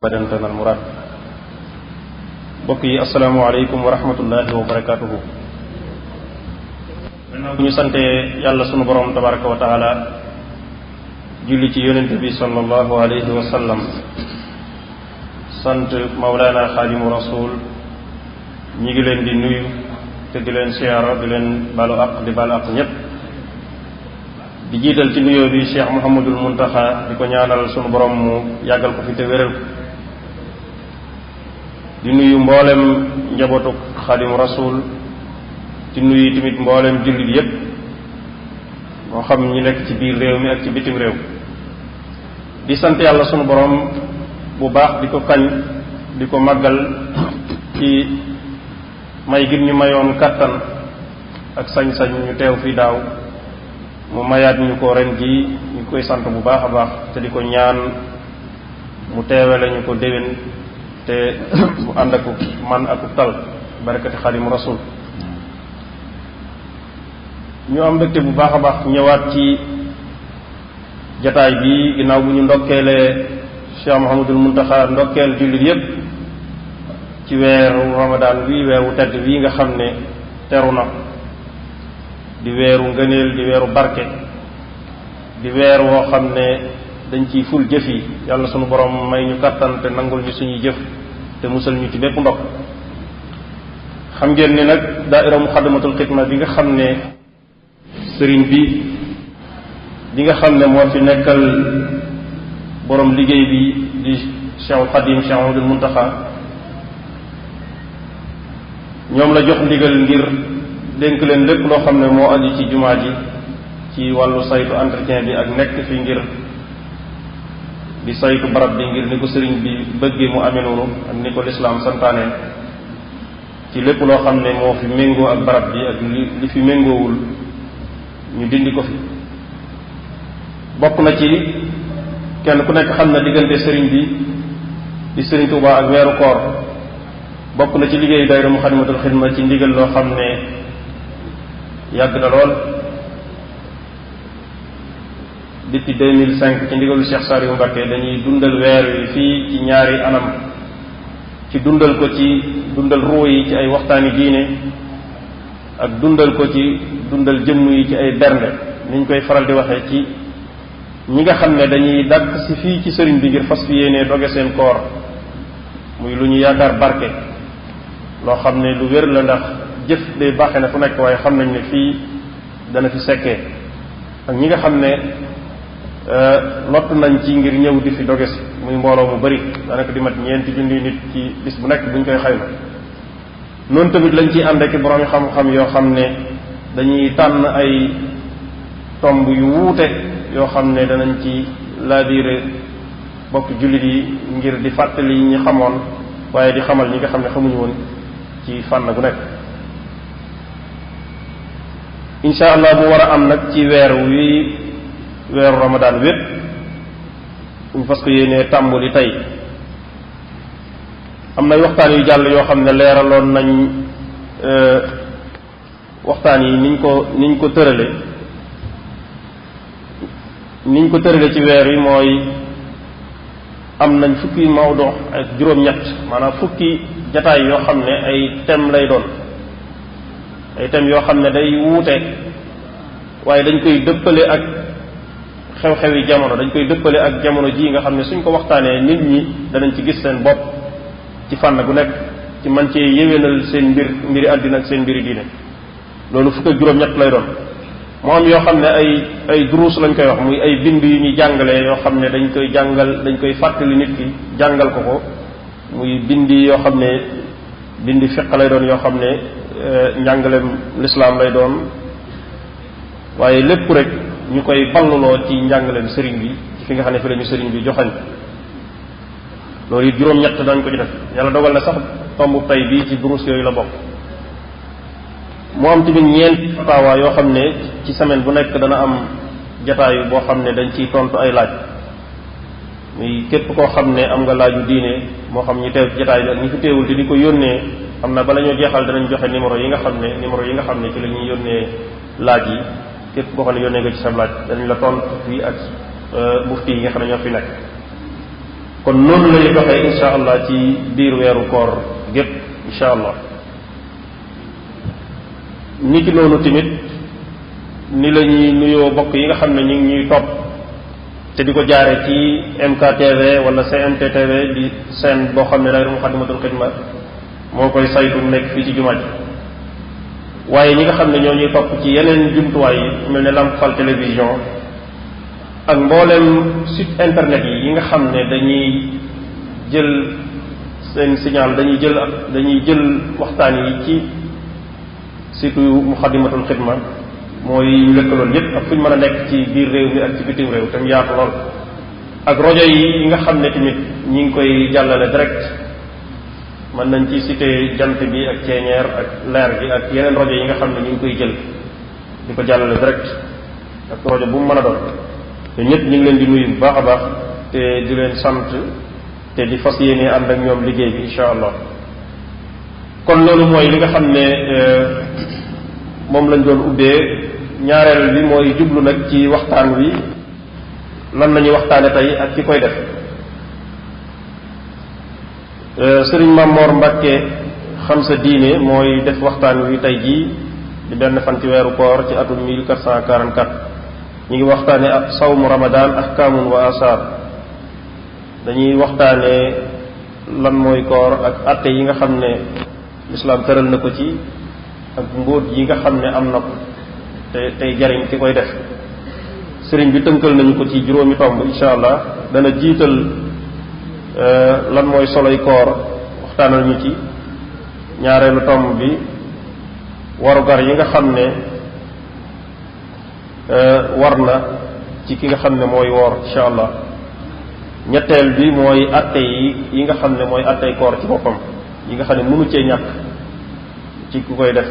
badantan al murad. Mbokk yi asalaamaaleykum wa rahmatullahi wa barakatuhu. bu ñu santee yàlla sunu borom tabaraka wa taala julli ci yonente bi sallallahu alayhi wa sallam, sant mawlaana xaadimu rasul, ñi ngi leen di nuyu te di leen siyaara, di leen balu aq, di balu aq ñépp, di jiital ci nuyoo bi Cheikh Mouhamadul Muntaxa, di ko ñaanal sunu borom mu yàggal ko fi te wéral ko. di nuyu mboolem njabootuk xaadimu rasul, di nuyu tamit mboolem jullit yépp, moo xam ñi nekk ci biir réew mi ak ci bitim réew. di sant yàlla sunu borom bu baax, di ko kañ, di ko màggal ci may gir ñu mayoon kàttan ak sañ-sañ ñu teew fi daaw, mu mayaat ñu ko ren ji, ñu koy sant bu baax a baax te di ko ñaan mu teewe lañu ko déwén te mu ànd ak man ak tal barakati xaadimu rasul. ñu am mbégte bu baax a baax ñëwaat ci jataay bi ginnaaw bu ñu ndokkeelee Cheikh Mouhamadul Muntaxa, ndokkeel jullit yépp ci weeru ramadaan wi, weeru tedd wi nga xam ne teru na, di weeru ngëneel, di weeru barke, di weer woo xam ne dañ ciy ful jëf yi. yàlla sunu borom may ñu kattan te nangul ñu suñuy jëf te musal ñu ci bépp ndok. xam ngeen ni nag daaira muxaddamatul xidma bi nga xam ne sëriñ bi nga xam ne moo fi nekkal borom liggéey bi di Cheikhul Xadim, Cheikh Mouhamadul Muntaxa, ñoom la jox ndigal ngir dénk leen lépp loo xam ne moo aju ci jumaa ji ci wàllu saytu entretien bi ak nekk fi ngir di saytu barab bi ngir ni ko sëriñ bi bëggee mu amee noonu ak ni ko lislaam santaane, ci lépp loo xam ne moo fi méngoo ak barab bi ak li fi méngoowul ñu dindi ko fi. bokk na ci kenn ku nekk xam na diggante sëriñ bi di sëriñ Tuubaa ak weeru koor. bokk na ci liggéeyu daayira Muxaddamatul Xidma ci ndigal loo xam ne yàgg na lool, depuis 2005 ci ndigalu Cheikh Saliou Mbacké dañuy dundal weer wi fii ci ñaari anam, ci dundal ko ci dundal ruu yi ci ay waxtaani diine ak dundal ko ci dundal jëmm yi ci ay bernde. niñ koy faral di waxee, ci ñi nga xam ne dañuy dàkk si fii ci sëriñ bi ngir fas fi yéene doge seen koor, muy lu ñu yaakaar barke, loo xam ne lu wér la, ndax jëf day baaxe na fu nekk, waaye xam nañ ne fii dana fi sekkee. ak ñi nga xam ne lott nañ ci ngir ñëw di fi doge si, muy mbooloo mu bari, daanaka di mat 4 junni nit ci bis bu nekk buñ koy xayma. noonu tamit lañ ciy ànd ak borom xam-xam yoo xam ne dañuy tànn ay tomb yu wuute yoo xam ne danañ ci laabiire bokk jullit yi ngir di fàttali ñi xamoon, waaye di xamal ñi nga xam ne xamuñu woon ci fànn gu nekk. insha allah bu war a am nag ci weeru ramadaan wépp, ñu fas ko yéenee tàmbali tey. am na waxtaan yu jàll yoo xam ne leeraloon nañ waxtaan yi niñ ko tërale ci weer yi. mooy am nañ fukki mawdu ak juróom-ñett, maanaam fukki jataay yoo xam ne ay thème lay doon, ay thèmes yoo xam ne day wuute, waaye dañ koy dëppale ak xew-xewi jamono, dañ koy dëppale ak jamono ji nga xam ne suñ ko waxtaanee nit ñi danañ ci gis seen bopp ci fànn gu nekk, ci man cee yéwénal seen mbiri àddina ak seen mbiri diine. loolu fukk ak juróom-ñett lay doon. moo am yoo xam ne ay duruus lañ koy wax, muy ay bind yu ñuy jàngalee yoo xam ne dañ koy fàttali nit ki, jàngal ko muy bindi yoo xam ne bindi fiq lay doon, yoo xam ne njàngaleem lislaam lay doon, waaye lépp rek ñu koy balluloo ci njàngaleem sëriñ bi, ci fi nga xam ne fi la ñu sëriñ bi joxañ. loolu it juróom-ñett dañ ko ci def. yàlla dogal na sax tombu tay bii ci duruus yooyu la bokk. moo am tamit 4 fatawaa yoo xam ne ci semaine bu nekk dana am jataayu boo xam ne dañ ciy tontu ay laaj. muy képp koo xam ne am nga laaju diine, moo xam ñi teew ci jataay bi ak ñi fi teewul te di ko yónnee, xam na bala ñoo jeexal danañ joxe numéro yi nga xam ne ci la ñuy yónnee laaj yi. képp koo xam ne yónnee nga ci sa laaj danañ la tontu fii ak mufti yi nga xam ne ñoo fi nekk. kon noonu lay doxee insha allah ci biir weeru koor gépp insha allah. niki noonu tamit ni la ñuy nuyoo bokk yi nga xam ne ñu ngi ñuy topp te di ko jaare ci MKTV wala CMTTV di seen boo xam ne daayira Muxaddamatul Xidma moo koy saytu nekk fii ci jumaa ji. waaye ñi nga xam ne ñoo ñuy topp ci yeneen jumtuwaay yi mel ne Lamp Fall télévision ak mboolem site internet yi nga xam ne dañuy jël seen signal dañuy jël waxtaan yi ci site Muxaddamatul Xidma mooy lëkkalool yépp ak fu ñu mën a nekk ci biir réew mi ak ci bitim réew tam yaatu lool. ak rajo yi nga xam ne tamit ñi ngi koy jàllale direct mën nañ ci cité jant bi ak ceeñeer ak leer gi ak yeneen rajo yi nga xam ne ñu ngi koy jël di ko jàllale direct ak rajo bu mu mën a doon te ñëpp ñu ngi leen di nuyu bu baax a baax te di leen sant te di fas yéene ànd ak ñoom liggéey bi insha allah. kon loolu mooy li nga xam ne moom lañ doon ubbee. ñaareel bi mooy jublu nag ci waxtaan wi lan lañuy waxtaane tey ak ki koy def. sëriñ Mamor Mbàkke xam sa diine mooy def waxtaan wi tey jii di benn fan ci weeru koor ci atum 1444 ñu ngi waxtaane ak sawmu ramadan ahkaamun wa asaar. dañuy waxtaane lan mooy koor ak atte yi nga xam ne lislaam tëral na ko ci ak mbóot yi nga xam ne am na ko te tey jariñ ki koy def. sëriñ bi tënkal nañu ko ci juróomi tomb insha allah. dana jiital lan mooy soloy koor waxtaanal ñu ci. ñaareelu tomb bi warugar yi nga xam ne war na ci ki nga xam ne mooy woor insha allah. ñetteel bi mooy atte yi nga xam ne mooy attey koor ci boppam yi nga xam ne mënu cee ñàkk ci ku koy def.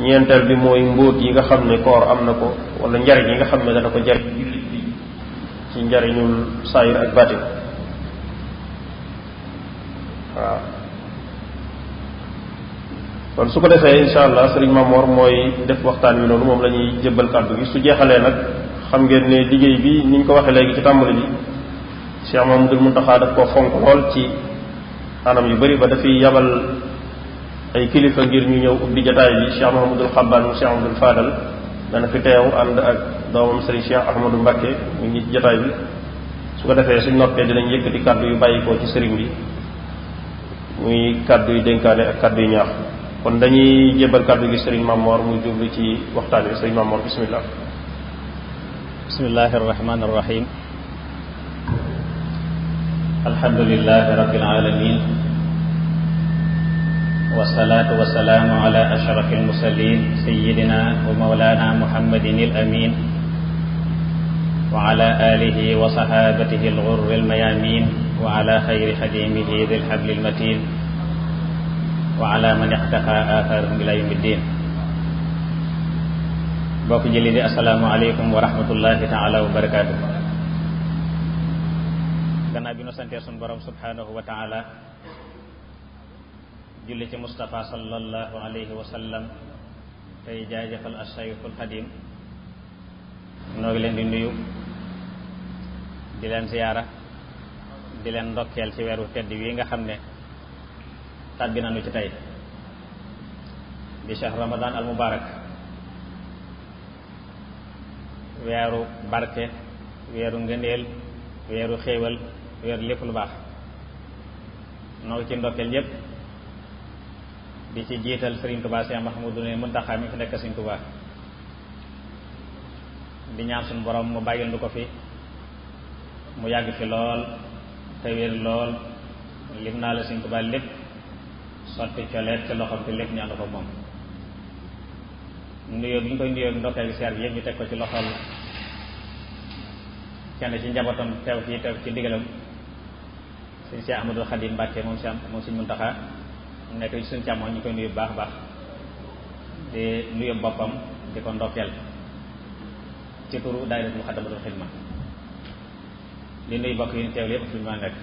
ñeenteel bi mooy mbóot yi nga xam ne koor am na ko wala njariñ yi nga xam ne dana ko jariñ jullit bi ci njariñul saayir ak baatin. waaw kon su ko defee insha allah sëriñ Mamor mooy def waxtaan wi noonu moom la ñuy jëbbal kàddu gi su jeexalee nag xam ngeen ne liggéey bi ni ñu ko waxee léegi ci tàmbali bi Cheikh Mamadou Muntaxa daf koo fonk lool ci anam yu bari ba dafay yabal ay kilifa ngir ñu ñëw ubbi jataay bi. Cheikh Mahamadul Xabbaan mu Cheikh Mahamadul Fadal dana fi teew ànd ak doomam sëriñ Cheikh Ahmadou Mbakke mu ngi ci jataay bi. su ko defee suñ noppee dinañ yëkkati kàddu yu bàyyikoo ci sëriñ bi muy kàddu yu dénkaane ak kàddu yu ñaax. kon dañuy jébbal kàddu gi sëriñ Mamor mu jublu ci waxtaan wi sëriñ Mamor bismillah. bismillahi arrahmani arrahim. alhamdulillahi rabbil alamin wasalaatu wasalaamu ala ashrafi almursalin sayidina wa mawlana muhammadin al amin wa ala alihi wa sahabatihi alghurri almayamin wa ala xayri xadimihi dil habli almatin wa ala man iqtafa atharahum ila yawmi ddin. bokk jëli di asalaamu aleykum wa rahmatullahi taala wa barakatuh. gannaaw bi nu santee sun borom subhanahu wa taala julli ci Mustafa sallallahu alayhi wa sallam tey jaajëfal as-Sayxul Xadim noo ngi leen di nuyu di leen ziyaara di leen ndokkeel ci weeru tedd wi nga xam ne tàbbi nañu ci tey di shahr Ramadan al mubarak weeru barke weeru ngëneel weeru xéewal weeru lépp lu baax noo ngi ci ndokkeel ñépp di ci jiital Sëriñ Tuubaa Séex Mahmudul Muntaxa mi fi nekk Sëriñ Tuubaa di ñaan suñu borom mu bàyyil nu ko fi mu yàgg fi lool te wér lool lim naa la Sëriñ Tuubaa lépp sotti coleet ci loxoom te lépp ñu ànd ko moom. nuyoo bi ñu koy nuyoo ndokkeel gi seer bi yëpp ñu teg ko ci loxol kenn ci njabootam teew fii teew ci ndigalam Sëriñ Cheikh Ahmadul Xadim Mbàkke moom Sëriñ Muntaxa nekk ci suñu càmmoñ ñu koy nuyu baax baax di nuyu boppam di ko ndokkeel ci turu daayira Muxaddamatul Xidma di nuyu bokk yi ñu teew yépp fi ñu ma nekk.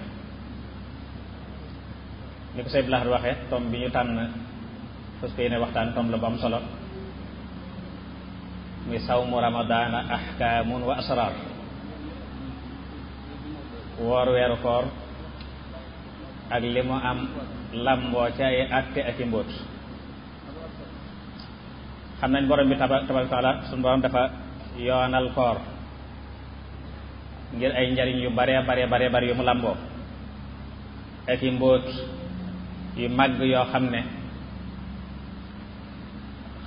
ni ko Seydou Lahad waxee tom bi ñu tànn fas ko yéene waxtaan tom la bu am solo muy sawmu ramadaana ahkaamun wa asraar woor weeru koor ak li mu am lamboo ci ay àtte ak i mbóot. xam nañ borom bi tabaraka taala suñu borom dafa yoonal koor ngir ay njariñ yu bare bare yu mu lamboo ak i mbóot yu màgg yoo xam ne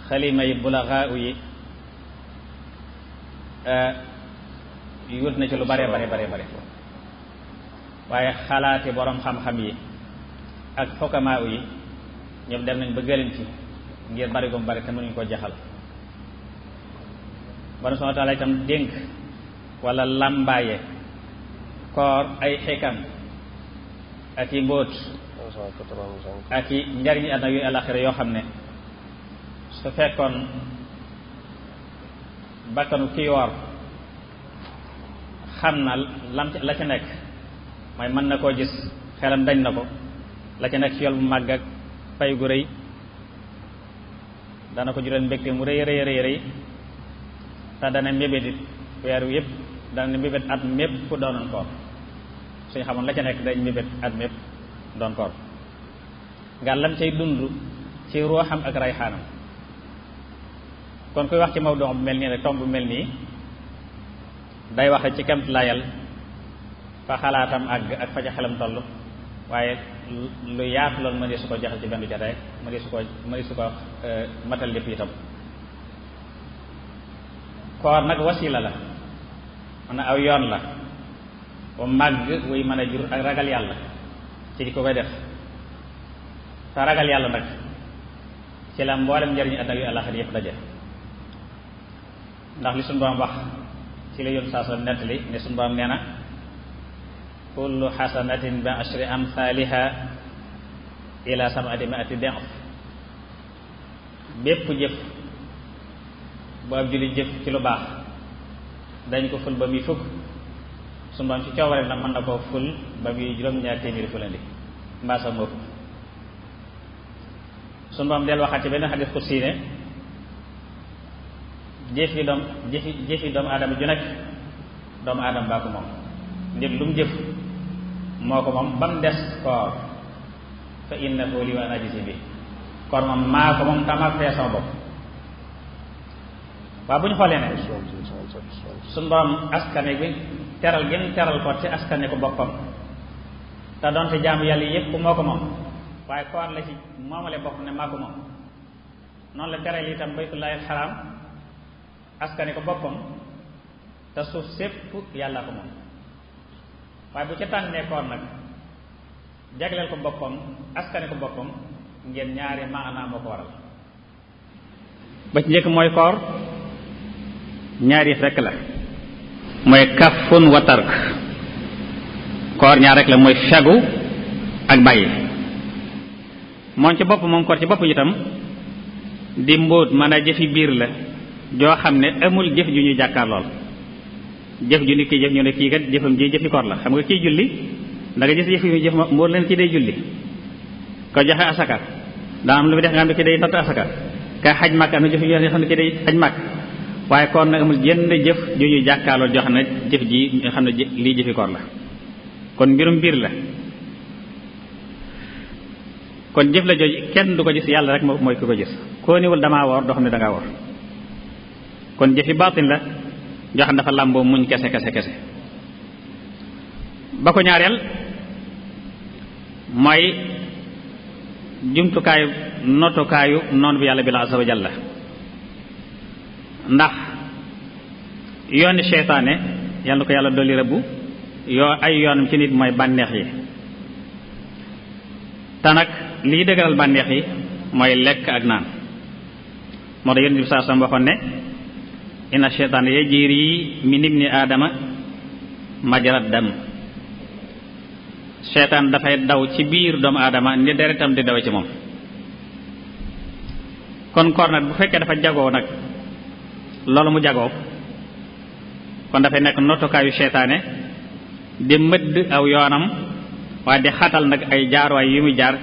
xalima yi bulaxaa yi yut na ci lu bare waaye xalaati borom xam-xam yi ak xokamaa yi ñoom dem nañ ba gëlin ci ngir bari gum bari te mënuñu ko jaxal. borom subhaanahu wa taala itam dénk wala làmbaaye koor ay xikam ak i mbóot ak i njariñi àddina yu àllaxira yoo xam ne su fekkoon bakkanu kii woor xam na la ca nekk mooy mën na koo gis xelam dañ na ko la ca nekk ci yool bu màgg ak pay gu rëy dana ko jural mbégte mu rëy te dana mbébét it weer wi yëpp dana mbébét at mépp ku doonoon koor suñu xamoon la ca nekk dañ mbébét at mépp doon koor nga lam cay dund ci ruuxam ak rayxaanam. kon kuy wax ci mawdu bu mel nii rek tomb bu mel nii day waxe ci kemt layal fa xalaatam àgg ak fa ca xelam toll waaye lu yaatu loolu mënees su ko jaxal ci benn jotaay mënees su ko matal lépp itam. koor nag wasila la man aw yoon la bu màgg wuy mën a jur ak ragal yàlla ci di ko koy def te ragal yàlla nag ci la mboolem njariñu àddina yu àllaxira yëpp daje. ndax li suñu borom wax ci la yoon saa soo nettali ne suñu borom nee na kullu xasanatin bi ashri amthaliha ila sab'ati mi'ati di'f bépp jëf bu ab julli jëf ci lu baax dañ ko ful ba muy fukk suñu borom ci coobare nag mën na koo ful ba muy juróom-ñaar téeméeri fulandi mbaa sa moo fukk. suñu borom del waxaat ci benn xadis xudsi ne jëfi doomu aadama ju nekk doomu aadama baa ko moom nit lu mu jëf moo ko moom ba mu des koor fa innahu li wa ana ajzi bi koor moom maa ko moom tamaa fee sama bopp. waaw bu ñu xoolee ne suñu borom askane bi teral gën teral ko ci askane ko boppam te doonte jaamu yàlla yépp moo ko moom waaye koor la ci moomale bopp ne maa ko moom noonu la teral itam baytullaahil xaraam askane ko boppam te suuf sépp yàlla ko moom waaye bu ca tànnee koor nag jagleel ko boppam askane ko boppam ngeen ñaari maanaa moo ko waral. ba ci njëkk mooy koor ñaari rekk la mooy kafun wa tark. koor ñaar rek la mooy fegu ak bàyyi. moom ci bopp moom koor ci bopp itam di mbóot mën a jëfi biir la joo xam ne amul jëf ju ñuy jàkkaar lool jëf ju nit ki jëf ñu ne kii kat jëfam ji jëfi koor la. xam nga kii julli da nga gis jëf yu muy jëf moo leen ci day julli ko joxe asaka daa am lu muy def nga xam ne ki day natt asaka ka xaj màkk am na jëf yoo xam ne ki day xaj màkk waaye koor nag amul jenn jëf ju ñuy jàkkaar lool joo xam ne jëf ji nga xam ne lii jëfi koor la kon mbirum biir la. kon jëf la jooju kenn du ko gis yàlla rek mooy ki ko gis koo niwul damaa woor doo xam ne dangaa woor kon jëfi baatin la joo xam ne dafa làmboo muñ kese. ba ko ñaareel mooy jumtukaayu notukaayu noonu bi yàlla bi la azza wa jalla ndax yooni seytaane yàlla na ko yàlla dolli rëbbu ay yoonam ci nit mooy bànneex yi te nag lii dëgëral bànneex yi mooy lekk ak naan moo tax yonent bi saa sam waxoon ne inna seytaane yajri min ibni aadama majrad dam seytaan dafay daw ci biir doomu aadama ni deretam di dawe ci moom. kon koor nag bu fekkee dafa jagoo nag loolu mu jagoo kon dafay nekk nottukaayu seytaane di mëdd aw yoonam waaye di xatal nag ay jaarwaay yu muy jaar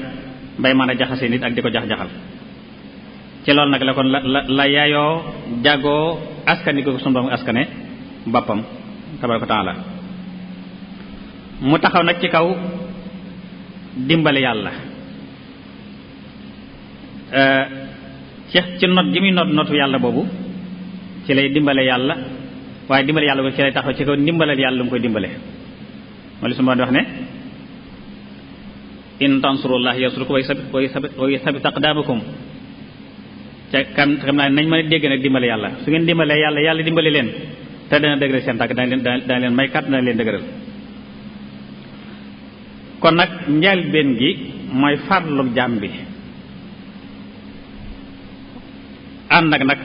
bay mën a jaxase nit ak di ko jax-jaxal ci loolu nag la kon la yaayoo jagoo askani ko sunu borom askane boppam tabaaraka wa taala. mu taxaw nag ci kaw dimbale yàlla ci not gi muy notu yàlla boobu ci lay dimbale yàlla, waaye dimbale yàlla boobu ci lay taxaw ci kaw ndimbalal yàlla mu koy dimbale. moo li su ma wax ne in tansurullah yansurkum wa yuthabbit aqdamakum ca xam naa nañ mën a dégg nag dimbale yàlla, su ngeen dimbalee yàlla yàlla dimbale leen te dana dëgëral seen tànk dana leen may kat dana leen dëgëral. kon nag njëlbéen gi mooy farlu jaam bi ànd ak nag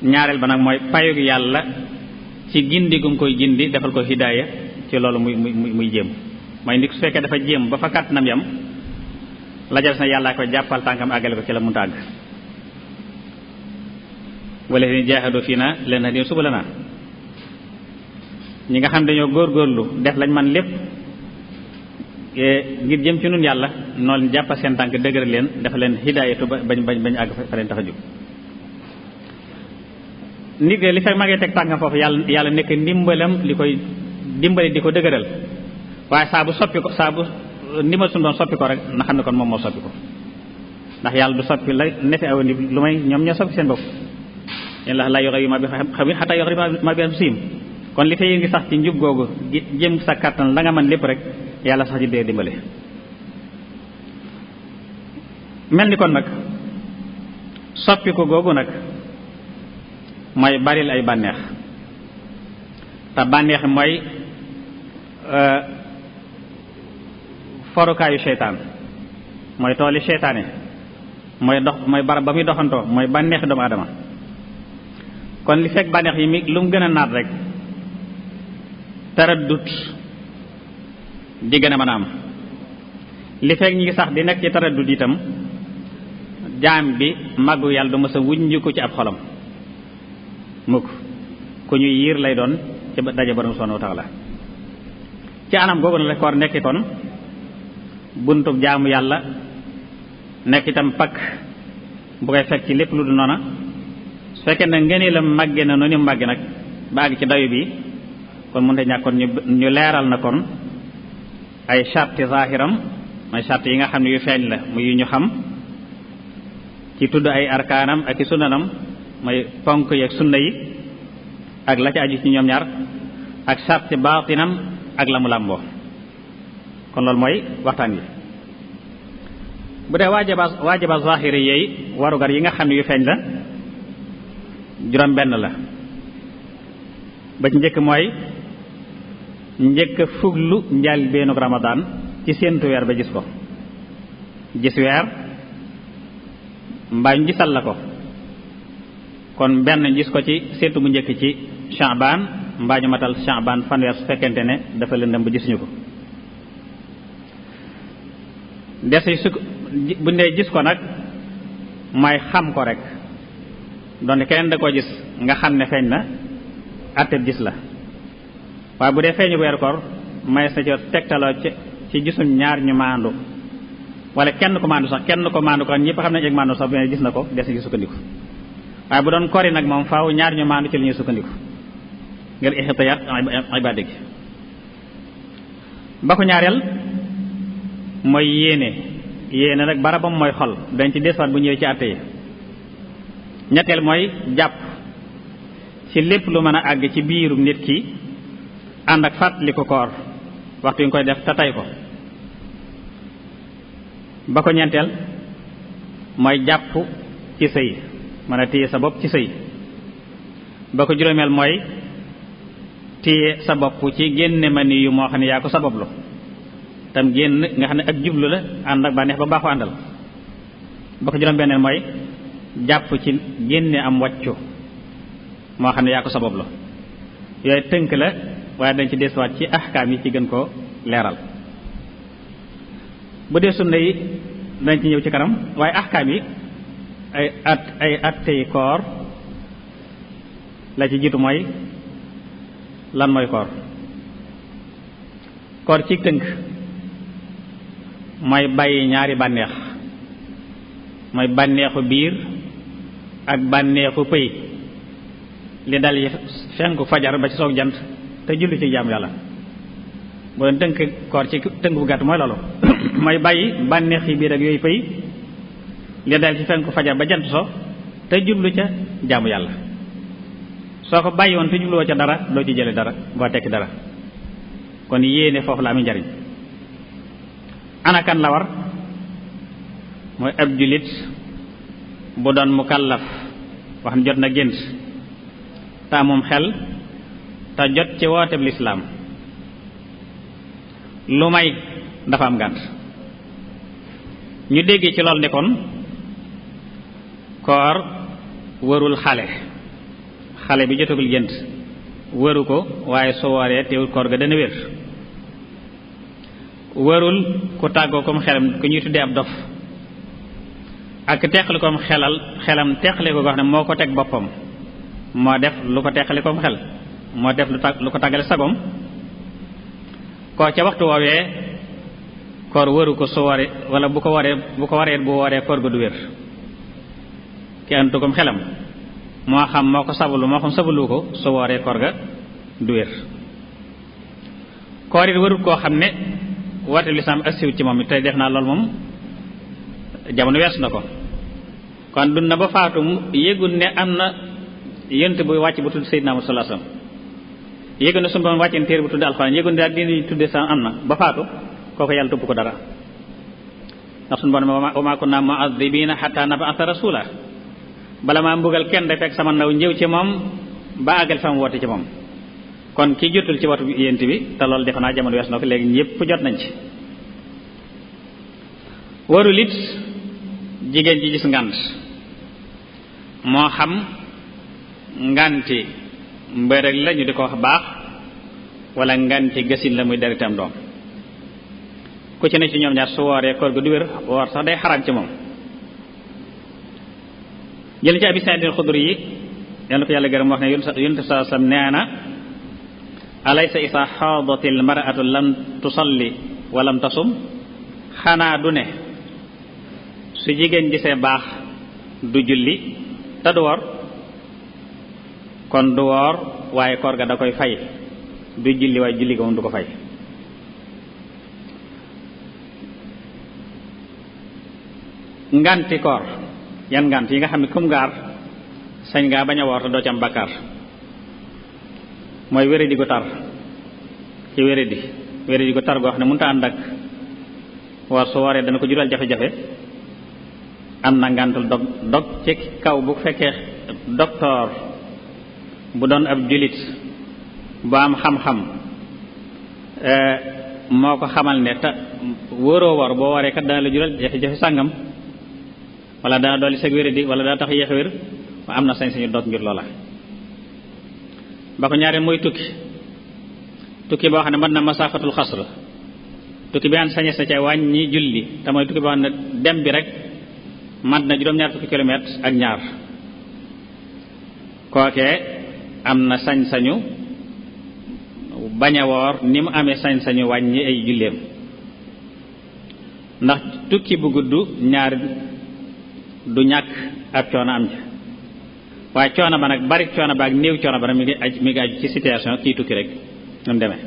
ñaareel ba nag mooy payug yàlla ci gindi gu mu koy gindi defal ko hidaaya ci loolu muy jéem. mooy nit su fekkee dafa jéem ba fa kàttanam yam la jël na yàllaa koy jàppal tànkam àggale ko ci la mu tàgg. wala ni jaahadu fii na leen na subulanaa ñi nga xam dañoo góorgóorlu def lañ man lépp ngir jëm ci nun yàlla noonu jàppal seen tànk dëgëral leen dafa leen hidaayatu bañ àgg fa leen tax a jóg. nit li fekk ma ngay teg tànkam foofu yàlla nekk ndimbalam li koy dimbali di ko dëgëral, waaye saa bu ndimbal suñu doon soppi ko rek na xam ne kon moom moo soppi ko, ndax yàlla du soppi la nefi aw nit lu may ñoom ñoo soppi seen bopp. yàlla la yughayyiru maa bi qawmin hattaa yughayyiru maa bi anfusihim. kon li fay ngi sax ci njub googu jëm sa kàttan la nga mën lépp rek yàlla sax ci dee dimbale. mel ni kon nag soppi ko googu nag mooy baril ay bànneex, te bànneex mooy forukaayu seytaan, mooy tooli seytaane, mooy barab ba muy doxantoo, mooy bànneexi doomu aadama. kon li fekk bànneex yi mi lu mu gën a naat rek taraddut di gën a mën a am. li fekk ñi ngi sax di nekk ci taraddut itam jaam bi màggu yàlla du mës a wuññu ko ci ab xolam mukk, ku ñuy yiir lay doon ci daje borom subhanahu wa ta'ala. ci anam googu na la koor nekk kon buntub jaamu yàlla, nekk itam pakk bu koy fekk ci lépp lu du noona. su fekkee ne ngeen la màgge na noonu màgge nag ba àgg ci dayu bi kon mënut a ñàkk kon ñu leeral na kon ay charte zahiram, mooy charte yi nga xam ne yu feeñ la muy yu ñu xam ci tudd ay arkaanam ak i sunnanam, mooy ponk yi ak sunna yi ak la ci aju ci ñoom ñaar, ak charte baatinam ak la mu làmboo. kon loolu mooy waxtaan wi. bu dee waajaba zahiri yeey warugar yi nga xam ne yu feeñ la juróom benn la. ba ci njëkk mooy njëkk fuglu njaal beenug Ramadan ci séentu weer ba gis ko, gis weer mbaa ñu gisal la ko. kon benn gis ko ci séentu bu njëkk ci Sha'ban mbaa ñu matal Sha'ban fanweer su fekkente ne dafa lëndëm ba gisuñu ko. des su bu ndee gis ko nag mooy xam ko rek, doon keneen da koo gis nga xam ne feeñ na àtteb gis la. waaye bu dee feeñu weeru koor mayees na ci tegtaloo ci gisuñ ñaar ñu maandu, wala kenn ko maandu sax ko ñëpp xam nañ ak maandu sax bu ne gis na ko des na ci sukkandiku. waaye bu doon kori nag moom faaw ñaar ñu maandu ci li ñuy sukkandiku ngir ihtiyaat ibaada gi. ba ko ñaareel mooy yéene nag barabam mooy xol, dañ ci desuwaat bu ñëwee ci àtte yi. ñetteel mooy jàpp ci lépp lu mën a àgg ci biiru nit ki ànd ak fàttali ko koor waxtu yi nga koy def te tay ko. ba ko ñeenteel mooy jàpp ci sëy, mën a téye sa bopp ci sëy. ba ko juróomeel mooy téye sa bopp ci génne ma ni yu moo xam ne yaa ko sabablu tam génn nga xam ne ak jublu la ànd ak bànneex ba baaxu àndal. ba ko juróom-benneel mooy jàpp ci génne am wàccu moo xam ne yaa ko sabablu. yooyu tënk la waaye dañ ci desuwaat ci ahkaam yi ci gën koo leeral. bu dee sunna yi dañ ci ñëw ci kanam, waaye ahkaam yi ay attey koor la ci jiitu mooy lan mooy koor. koor ci tënk mooy bàyyi ñaari bànneex, mooy bànneexu biir ak bànneexu pëy li dal yi fenku fajar ba ci soog jant te julli ci jaamu yàlla. bu doon tënk koor ci tënk bu gàtt mooy loolu mooy bàyyi bànneex yi biir ak yooyu fay li dal ci fenk fajar ba jant so te jublu ca jaamu yàlla soo ko bàyyi woon te jubluwoo ca dara doo ci jële dara boo tekki dara kon yéene foofu la amee njariñ anakan la war mooy ab jullit bu doon mukallaf wax ne jot na gént te amum xel te jot ci wooteb lislaam lu may dafa am ngànt ñu déggee ci loolu ne kon koor warul xale bi jotagul gént waru ko waaye su wooree teewul koor ga dana wér warul ku tàggoo kom xelam ku ñuy tuddee ab dof ak teqali koom xelam teqali ko xam ne moo ko teg boppam moo def lu ko teqali koom xel moo def lu ko tàggale sagom koo ca waxtu woowee koor waru ko su waree wala bu ko waree bu wooree koor ga du wér ki antu kom xelam moo xam moo ko sabalu moo xam sabalu ko su wooree koor ga du wér koor it warul koo xam ne woote lislaam assiwut ci moom tey def naa loolu moom jamono weesu na ko kon dund na ba faatu yëgul ne am na yonent bu wàcc bu tudd Seydina Muhammad sallallahu alayhi wasallam yëgul ne suñu borom wàcceen téere bu tudd alxuraan yëgul ne daal dina tudde sa am na ba faatu kooku yàlla topp ko dara ndax suñu borom wa maa kunna mu'adhibiina hattaa nab'atha rasuula bala maa mbugal kenn day fekk sama ndaw njëw ci moom ba àggal fa mu woote ci moom kon ki jotul ci watu yent bi te loolu defe naa jamono wees na ko léegi ñëpp jot nañ ci warul it jigéen ji gis ngànt moo xam nganti mbërëg la ñu di ko wax baax wala nganti gasin la muy deritam doom ku ci ne ci ñoom ñaar su wooree koor gu du wér woor sax day xaraam ci moom jël ci Abi Saïd al-Xudri yi yal na ko yàlla gërëm wax ne yonent sallallahu alayhi wasallam nee na alaysa isa xaadatil mar'atu lam tusalli wa lam tasum xanaa du ne su jigéen gisee baax du julli te du woor kon du woor waaye koor ga da koy fay du julli waaye julli ga moom du ko fay nganti koor yan ngant yi nga xam ne kum gaar sañ ngaa bañ a woor te doo ci am bakkaar mooy wéradi gu tar ci wéradi gu tar goo xam ne mënut a ànd ak woor su wooree dana ko jural jafe-jafe am na ngantul dog ci kaw bu fekkee docteur bu doon ab julit bu am xam-xam moo ko xamal ne te wóoroo woor boo waree kat dana la jural jafe-jafe sàngam wala dana dolli seg wéradi wala dana tax yéex a wér am na sañ-sañu dog ngir loola ba ko ñaareel mooy tukki boo xam ne mën na masaafatul xasr tukki bi an sañes na ca wàññi julli te mooy tukki boo xam ne dem bi rek mat na juróom-ñaar fukki kilomètres ak ñaar kookee am na sañ-sañu bañ a woor ni mu amee sañ-sañu wàññi ay julleem ndax tukki bu gudd ñaar du ñàkk ab coono am ja waaye coono ba nag bari coono ba ak néew coono ba nag mi ngi aju ci situation kii tukki rek nu mu demee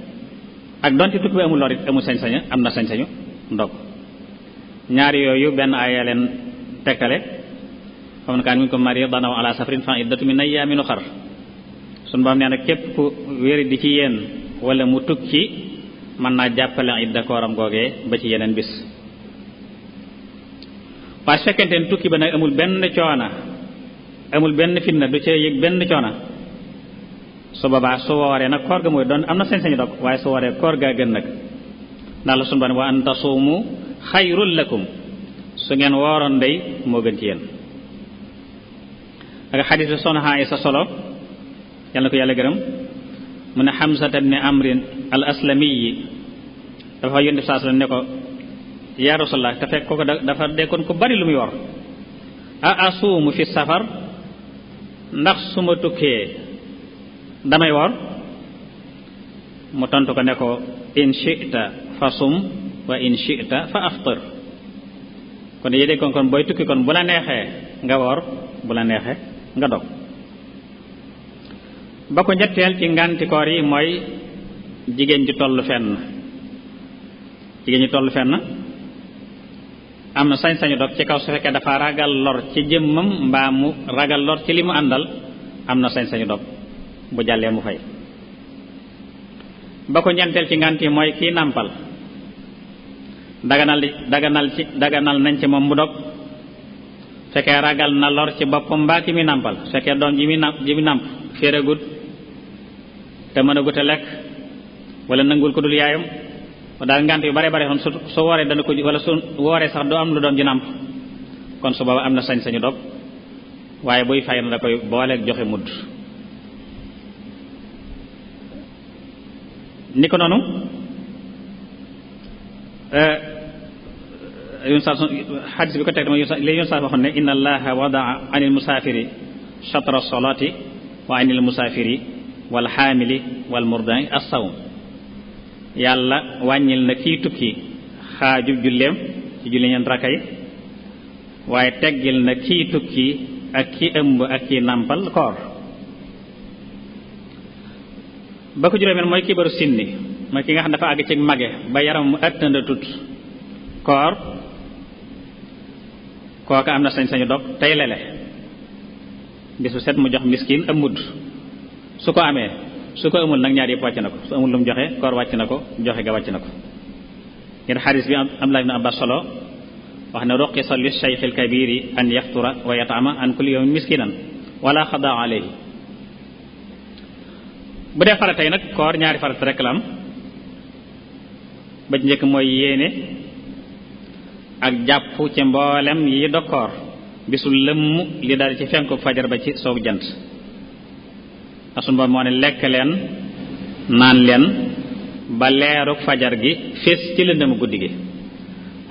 ak donte tukki bi amul lor it amul sañ-sañu am na sañ-sañu ndog ñaari yooyu benn aaya leen tegtale xam na kaan minkum mariidan aw alaa safarin fa iddatun min ayyaamin ukhar suñu borom nee na képp ku wéri di ci yéen wala mu tukki mën naa jàppale idda kooram googee ba ci yeneen bis waaye su fekkente ne tukki ba nag amul benn coona amul benn fitna du ca yëg benn coona su boobaa su wooree nag koor ga mooy doon am na sañ-sañu dog waaye su wooree koor gaa gën nag ndax la sunu Boroom wa an tasuumu xayrul lakum su ngeen wooroon day moo gën ci yéen ak xadiis bi soxna Aysa solo yàlla na ko yàlla gërëm mu ne Hamzata ibn Amrin al aslami yi dafa yónni saa ne ko yaa Rasulallah te fekk kooku dafa dekkoon ko bari lu muy wor a asuumu fi safar ndax su ma tukkee damay wor mu tontu ko ne ko in shi'ta fa sum wa in shi'ta fa aftir kon yédee kon booy tukki kon bu la neexee nga wor bu la neexee nga dog ba ko ñetteel ci nganti koor yi mooy jigéen ju toll fenn jigéen ñi toll fenn am na sañ-sañu dog ci kaw su fekkee dafa ragal lor ci jëmmam mbaa mu ragal lor ci li mu àndal am na sañ-sañu dog bu jàllee mu fay. ba ko ñeenteel ci ngànt yi mooy kii nàmpal daganal nañ ci moom mu dog fekkee ragal na lor ci boppam mbaa ki muy nàmpal fekkee doom ji muy nàmp féeragut te mën a gut a lekk wala nangul ko dul yaayam daal ngànt yu bare bare xam su wooree dana ko wala su wooree sax doo am lu doom ji nàmp kon su booba am na sañ-sañu dog waaye buy fay na da koy booleeg joxe mudd. ni ko noonu xadis bi ko teg dama li yoon saa waxoon ne inna allaha wadaa anil musaafiri chatra solati wa anil musaafiri wal xaamili wal murdani as-sawm yàlla wàññil na kii tukki xaaju julleem ci julli ñeent rakka yi waaye teggil na kii tukki ak ki ëmb ak ki nàmpal koor. ba ko juróomeel mooy kibaru sinni mooy ki nga xam dafa àgg ci mage ba yaram mu ëttanda tut koor kooka am na sañ-sañu dog tey lele bis bu set mu jox miskin am mudd su ko amee su ko amul nag ñaar yëpp wàcc na ko su amul lu mu joxe koor wàcc na ko joxe ga wàcc na ko ngir xadis bi Abdullah ibn Abbas solo wax ne ruqisa li shaykh al kabiri an yaftura wa yat'ama an kulli yawmin miskinan wala xadaa alayhi. bu dee farata yi nag koor ñaari farata rek la am ba njëkk mooy yéene ak jàpp ci mboolem yi dog koor bisul lëmm li daal ci fenku fajar ba ci soowu jant asun ba moo ne lekk leen naan leen ba leeruk fajar gi fees ci lëndëmu guddi gi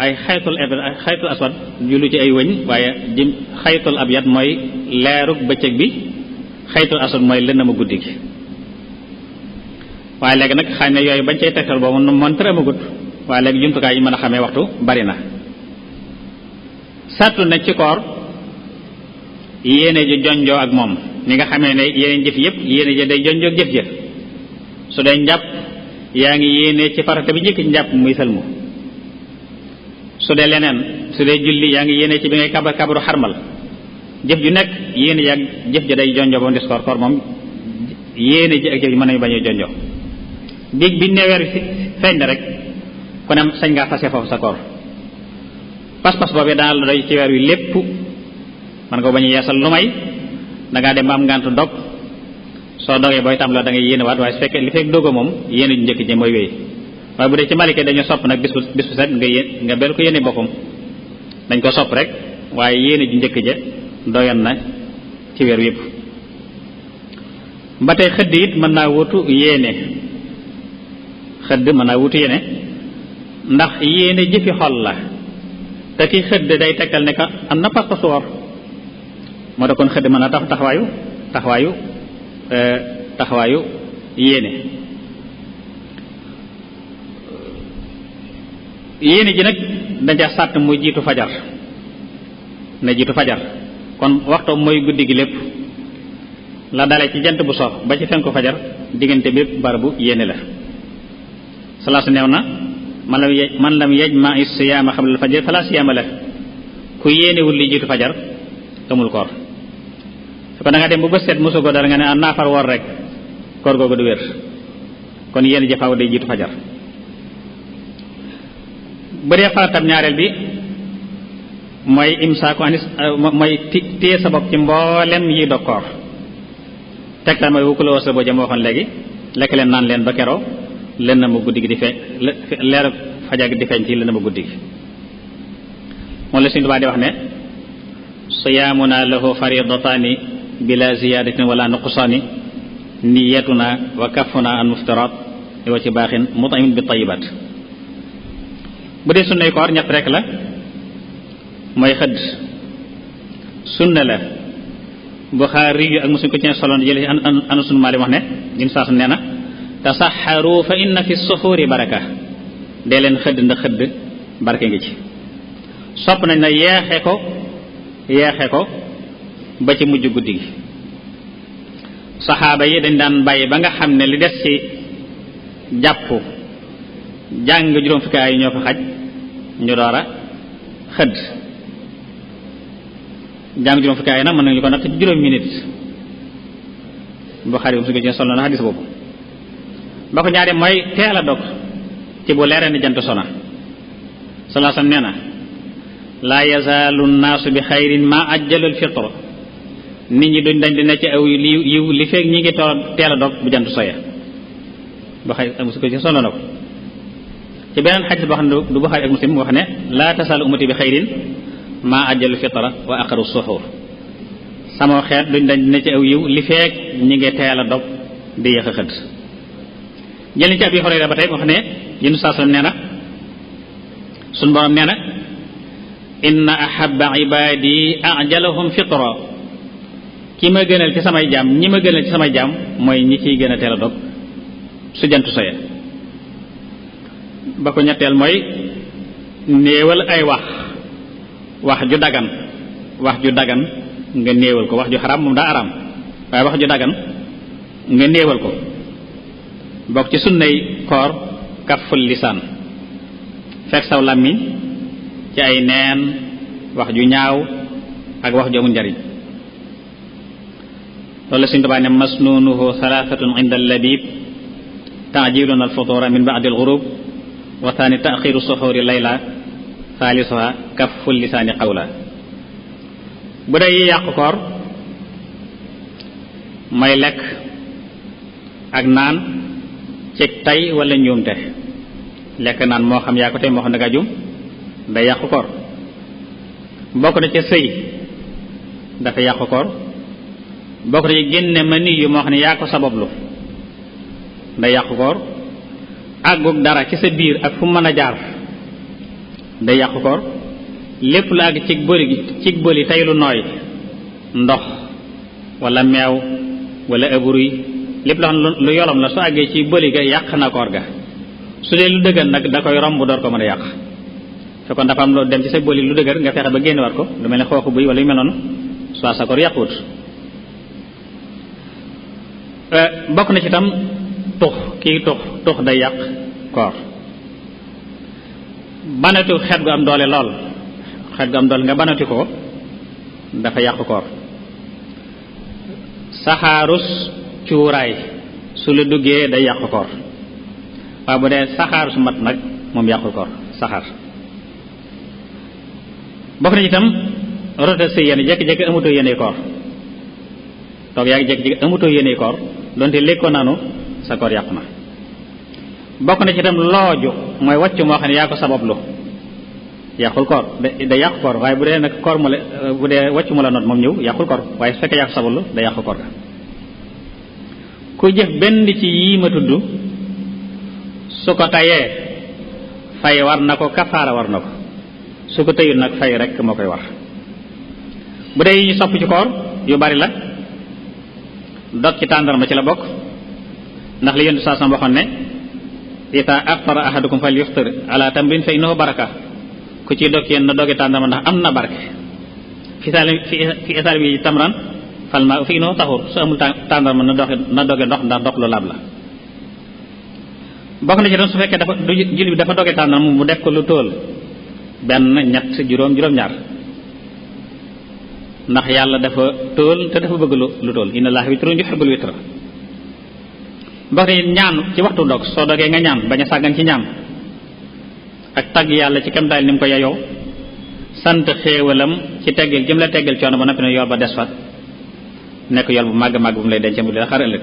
ay xaytul aswad julu ci ay wëñ waaye jim xaytul abyad mooy leeruk bëccëg bi xaytul aswad mooy lëndëmu guddi gi waaye léegi nag xañ ne yooyu bañ cay tegtal boobu moom tër amagut waaye léegi jumtukaay yi mën a xamee waxtu bari na sartu na ci koor yéene ji jonjoo ak moom ni nga xamee ne yeneen jëf yëpp yéene ji day jonjoo ak jëf jëf su dee njàpp yaa ngi yéene ci farata bi njëkk ci njàpp muy sëlmu su dee leneen su dee julli yaa ngi yéene ci bi ngay kabaru xarmal jëf ju nekk yéene ji ak jëf ja day jonjoo ba mu des koor moom yéene ji ak jëf ji mën nañu bañ a jonjoo biig bi ne weer feeñ na rek ku ne sañ ngaa fase foofu sa koor pas-pas boobu daal la doy ci weer wi lépp man nga bañ a yeesal lu may dangaa dem ba am ngànt dog soo dogee booy tam la da ngay yéene waat waaye su fekkee li fekk dogo moom yéene ju njëkk ji mooy wéy waaye bu dee ci malike dañu sopp nag bis bu set nga bel ko yéene boppam dañ ko sopp rek waaye yéene ju njëkk ja doyan na ci weer yépp ba tey xëdd it mën naa wutu yéene xëdd mën naa wutu yéene ndax yéene jëfi xol la te ki xëdd day tegtal ne ka am na pas-pas woor moo tax kon xëdd mën naa taxawaayu yéene yéene ji nag dañ ca sàtt muy jiitu fajar na jiitu fajar kon waxtoom mooy guddi gi lépp la dale ci jant bu sox ba ci fenku fajar diggante bépp barabu yéene la salaasu neew na man lam yajma siyaama qabla fajar fala siyaama la ku yéenewul li jiitu fajar amul koor su ko da nga dem bu bët set mosu ko dara nga ne naa far woor rek koor googu du wér kon yéene jafaaw day jiitu fajar bu dee faratam ñaareel bi mooy imsaaku anis mooy téye sa bopp ci mboolem yi dog koor tegtal mooy wukkuloo sa boo jëm waxoon léegi lekk leen naan leen ba keroo lënd ma guddi gi di feeñ leeru fajar gi di feeñ ci lënd ma guddi gi moom la Sëriñ Tuubaa di wax ne siyaamuna lahu faridataani bila ziyadatin wala nuqsaani niyatuna wa kafuna an muftiraat wa ci baaxin mut'imin bi tayyibaat bu dee sunnay koor ñett rek la mooy xëdd sunna la Buxaari yu ak Muslim ko ci soloon jële Anas ibn Maalik wax ne din saasu nee na tasaxaru fa inna fi suxuuri baraka dee leen xëdd ndax xëdd barke ngi ci sopp nañ na yeexe ko ba ci mujj guddi gi saxaaba yi dañ daan bàyyi ba nga xam ne li des ci jàpp jàng juróom fukki aaya ñoo fa xaj ñu door a xëdd. jàng juróom fukki aaya nag mën nañu ko natt ci juróomi minute. Buxaari su ko ci solo na xadis boobu. ba ko ñaari mooy teel a dog ci bu leeree ni jant sona. sallallahu alayhi wasallam nee na laa yazaalu nnaasu bi xayrin ma ajjalul fitr, nit ñi duñ dañ dina ci aw yiw li fekk ñi ngi teel a dog bu jant soya. Buxaari ak Muslim ko ci solo na ko. ci beneen xadis boo xam ne du Buxaari ak Muslim wax ne laa tasaalu ummati bi xayrin ma ajjalul fitra wa aqaru suxuur, sama xeet duñ dañ dina ci aw yiw li fekk ñi ngi teel a dog di yéex a xëdd. jëliñ ci Abi Hurayra ba tey wax ne yéen saa sallam nee na suñu borom nee na inna ahabba ibadi ajalahum fitra, ki ma gënal ci samay jaam ñi ma gënal ci samay jaam mooy ñi ciy gën a teel a dog su jant soye. ba ko ñetteel mooy néewal ay wax ju dagan nga néewal ko. wax ju xaraam moom daa araam, waaye wax ju dagan nga néewal ko. bokk ci sunnay koor kaful lisaan, fekk saw làmmiñ ci ay neen, wax ju ñaaw ak wax ju amul njariñ. loolu la Sëriñ Tuubaa ne masnunuhu thalathatun inda al-labib ta'jilun al-futura min ba'di al-ghurub wa thani ta'khiru suhuri layla thalisuha kaful lisaani qawla. bu dee yi yàq koor may lekk ak naan ci tay wala njuumte. lekk naan moo xam yaa ko tey moo xam ne nga jum day yàqu koor. bokk na ca sëy dafa yàqu koor. bokk na ci génne ma nii yu moo xam ne yaa ko sabablu day yàqu koor. àggug dara ci sa biir ak fu mën a jaar day yàqu koor. lépp lu àgg cig bëli tey lu nooy, ndox wala meew wala ëbruy, lépp loo xam ne lu yolom la su àggee ci bëli ga yàq na koor ga. su dee lu dëgër nag da koy romb door ko mën a yàq. fekkoon dafa am loo dem ci sa bëli lu dëgër nga fexe ba génne war ko, lu mel ne xooxu buy wala yu mel noonu, soit sa koor yàquwut. bokk na ci tam tux day yàq koor. banatu xet gu am doole lool, nga banati ko dafa yàq koor. saxaarus cuuraay su la duggee day yàq koor, waaye bu dee saxaar su mat nag moom yàqul koor. saxaar bokk na ci itam rota si yéen jékki-jékki amatoo yéene koor. toog yaa ngi jékki-jékki amatoo yéene koor donte lékkoo nanu sa koor yàqu na. bokk na ci itam looju mooy wàccu moo xam ne yaa ko sabablu yàqul koor da yàqu koor. waaye bu dee nag koor mu la bu dee wàccu mu la not moom ñëw yàqul koor, waaye su fekkee yaa ko sabablu da yàqu koor ga. ku jëf benn ci yii ma tudd su ko tayee fay war na ko, kafaara war na ko. su ko tëyul nag fay rek moo koy war. bu dee yi ñu sopp ci koor yu bari la. dog ci tàndarma ci la bokk, ndax li Yonent saa sam waxoon ne ita aftara ahadukum fal yuftir ala tamrin fa innahu baraka, ku ciy dog yéen na doge tàndarma ndax am na barke. fi isaal bi tamran fal ma fa innahu tahur, su amul tàndarma na doge ndox ndax ndox lu laab la. bokk na ci doon su fekkee dafa julli bi dafa doge tàndarma mu def ko lu tóol benn ñett juróom-ñaar, ndax yàlla dafa tóol te dafa bëgg lu tóol. inna allaha witrun yuhibbul witra. bokk na ñaan ci waxtu dog, soo dogee nga ñaan bañ a sàggan ci ñaan ak tagg yàlla ci kem daal ni mu ko yeyoo, sant xéewalam ci teggal jëm la teggal coono ba noppi ne yool ba des fa nekk yool bu màgg bu mu lay denc bu dee xar ëllëg.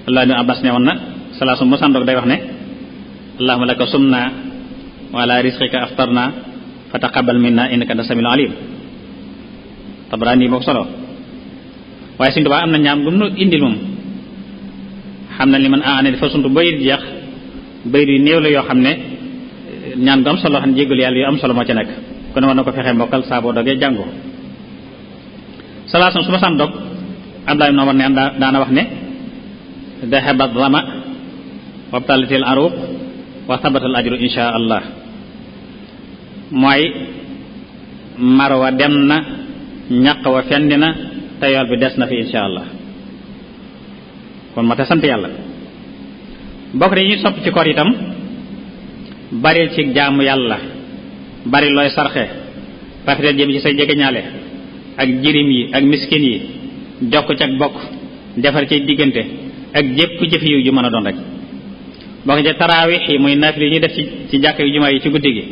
Allah ibn Abbas ne woon na salaasu mosaan dog day wax ne allahumma laka sumna wa ala rizqika aftarna fa taqabbal minna innaka anta samiul alim. Tabarani moo ko solo. waaye Sëriñ Tuubaa am na ñaam gu mu indil moom xam na li man aane dafa suntu bayit jeex bayit yu néew la yoo xam ne ñaan gu am solo xam ne jéggalu yàlla yu am solo moo ci nekk kon war na ko fexee mbokkal saa boo dogee jàngu. salaasam su ma san dog Abdullah ibn Umar ne daana wax ne dahabat zama wabtalatil aruq wa sabatal ajru insha allah. mooy marwa dem na, ñaq wa fendi na, te yool bi des na fi insha allah. kon ma te sant yàlla. bokk na ñuy sopp ci koor itam bari ci jaamu yàlla, bari looy sarxe, rafetal jëm ci say jegeñaale ak jirim yi ak miskin yi, jokk ci ak bokk, defar ci diggante ak jépp jëf yu ju mën a doon rek. bokk ci taraawix yi muy naafile yi ñuy def ci jàkk yu jumaa yi ci guddi gi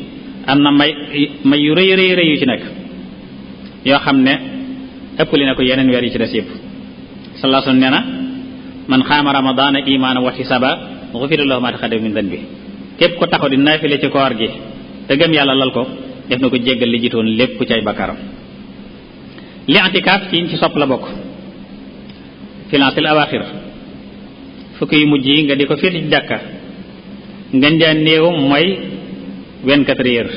am na may yu rëy rëy rëy yu ci nekk yoo xam ne ëpp li na ko yeneen weer yi ci des yëpp. sallallahu alayhi wa sallam nee na man xaama ramadaana imaana wa ihtisaba ghufira lahu ma taqaddama min danbi. képp ko taxaw di naafile ci koor gi te gëm yàlla lal ko def na ko jéggal li jiitoon lépp ci ay bakkaaram. li i'tikaaf ci sopp la bokk. filansil awaaxir fukki yu mujj yi nga di ko féeti ci jàkka ngeen jaa néew mooy 24 heures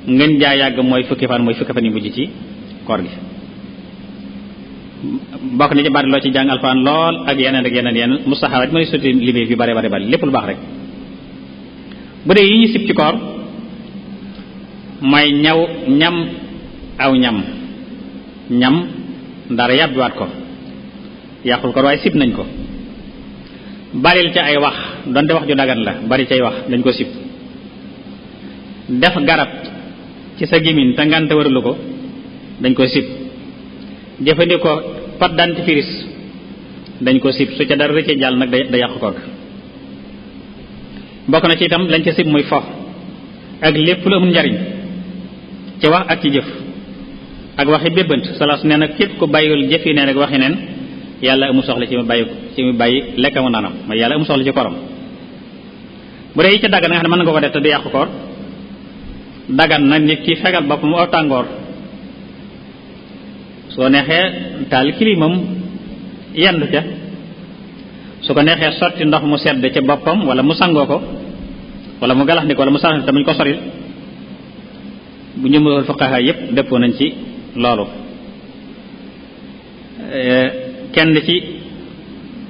ngeen jaa yàgg mooy fukki fan yu mujj ci koor gi. bokk na ci bari loo ci jàng alxuraan lool ak yeneen mustaxarat mooy sotti limee bi bare lépp lu baax rek. bu dee yi ñu sib ci koor mooy ñam dara yàbbiwaat ko yàqul ko waaye sib nañ ko. baril ca ay wax donte wax ju dagan la bari cay wax dañ ko sib. def garab ci sa gémmiñ te ngante waralu ko dañ ko sib. jëfandikoo pâte dentifrice dañ ko sib su ca dara rëcce jàll nag da yàqu koor. bokk na ci itam lañ ca sib muy fo ak lépp lu amul njariñ ci wax ak ci jëf ak waxi bébbant salaas nee na képp ko bàyyiwul jëf yi neen ak waxi neen yàlla amul soxla ci mu bàyyi lekk amu naanam mooy yàlla amul soxla ci koram. bu dee yi ca daggan nga xam ne mën nga ko def te du yàqu koor daggan na nit ki fegal boppam aw tàngoor soo neexee taal kilimam yendu ca su ko neexee sotti ndox mu sedd ca boppam wala mu sangoo ko wala mu galax ndiko wala mu sarax te muñ ko soril. bu ñu mënul fuqaha yépp dëppoo nañ ci loolu. kenn ci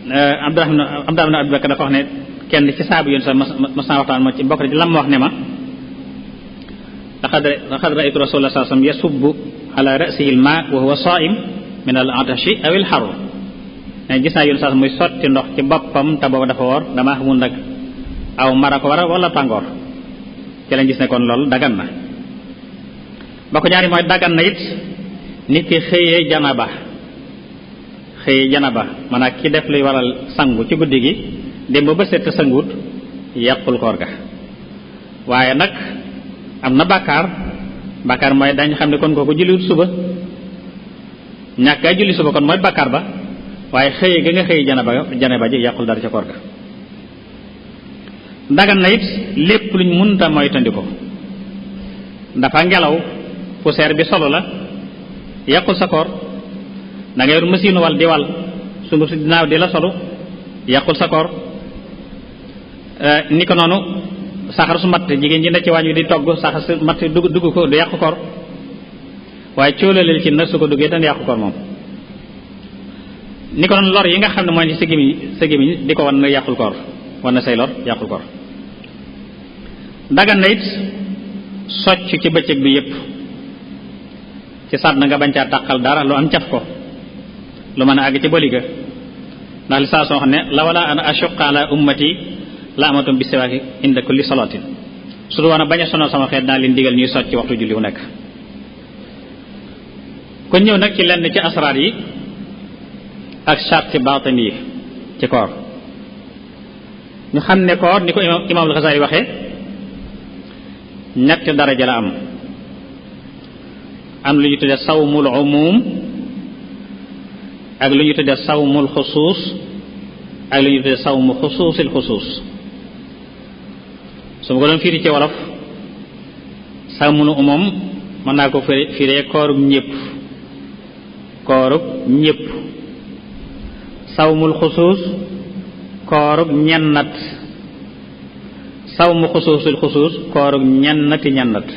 Abdurahmaan Abi Bakar dafa wax ne kenn ci saabu yoon sax mas naa waxtaan moo ci bokk na ci lam ma wax ne ma laqad ra'aytu Rasulullah sallallahu alayhi wasallam yasubbu ala ra'sihi al-maa wa huwa saa'im min al-'atashi aw al-harr. ne gis naa yoon sax muy sotti ndox ci boppam te booba dafa woor damaa xamul nag aw mara ko war wala tàngoor ci lañ gis ne kon loolu dagan na. ba ko ñaari mooy dagan na it nit ki xëyee janaba maanaam ki def luy waral sangu ci guddi gi dem ba set sanguut yàqul koor ga. waaye nag am na bàkkaar mooy dañ xam ne kon kooku julliwut suba ñàkk a julli suba kon mooy bàkkaar ba waaye xëyee ga nga xëy janaba ji yàqul dara ca koor ga. dagan na it lépp luñ munta moytandiko dafa ngelaw poussière bi solo la yàqul sa koor. da nga yor machine wal di wal sunguf si dinaaw di la solu yàqul sa koor. ni ko noonu saxar su matt jigéen ji ne ci wàññi di togg saxar su matt dugg ko du yàqu koor waaye cóolaleel ci nag su ko duggee dan yàqu koor moom. ni ko noonu lor yi nga xam ne mooy sa gémmiñ di ko wan na yàqul koor wan na say lor yàqul koor. dagan na it socc ci bëccëg bi yépp ci sàdd na nga bañ caa tàqal dara lu am caf ko lu mën a àgg ci bëliga ndax li saa soo xam ne la wala ana ashuqqa ala ummati la amatum bi siwaaki inda kulli salatin su du woon a bañ a sonal sama xeet naa leen digal ñuy socc ci waxtu julli wu nekk. kon ñëw nag ci lenn ci asraar yi ak charte baatini yi ci koor. ñu xam ne koor ni ko imaamul Xasaali waxee ñetti daraja la am lu ñu tudde sawmul umum ak lu ñu tudde sawmul xusuus ak lu ñu tudde sawmu xusuusil xusuus. su ma ko doon firi ci wolof sawmul umum mën naa ko firee koorug ñépp sawmul xusuus koorug ñennat sawmu xusuusil xusuus koorug ñennat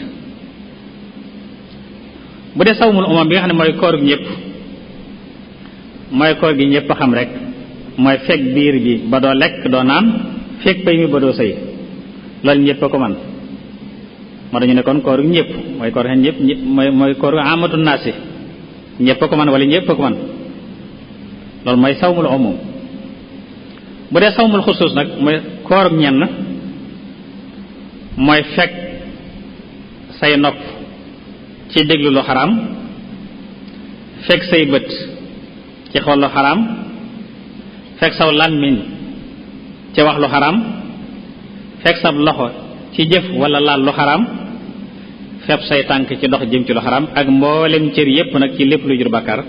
bu dee sawmul umam bi nga xam ne mooy koor gi ñëpp mooy koor gi ñëpp xam rek mooy fekk biir bi ba doo lekk doo naan fekk pay mi ba doo sëy loolu ñëpp a ko man moo dañu ne kon koor gi ñëpp mooy koor ñëpp mooy koor gi amatu naasi ñëpp a ko man wala ñëpp a ko man loolu mooy sawmul umum. bu dee sawmul xusuus nag mooy koor ñenn mooy fekk say nopp ci déglu lu xaraam, fekk say bët ci xool lu xaraam, fekk saw làmmiñ ci wax lu xaraam, fekk sab loxo ci jëf wala laal lu xaraam, fekk say tànk ci dox jëm ci lu xaraam, ak mboolem cër yépp nag ci lépp luy jur bàkkaar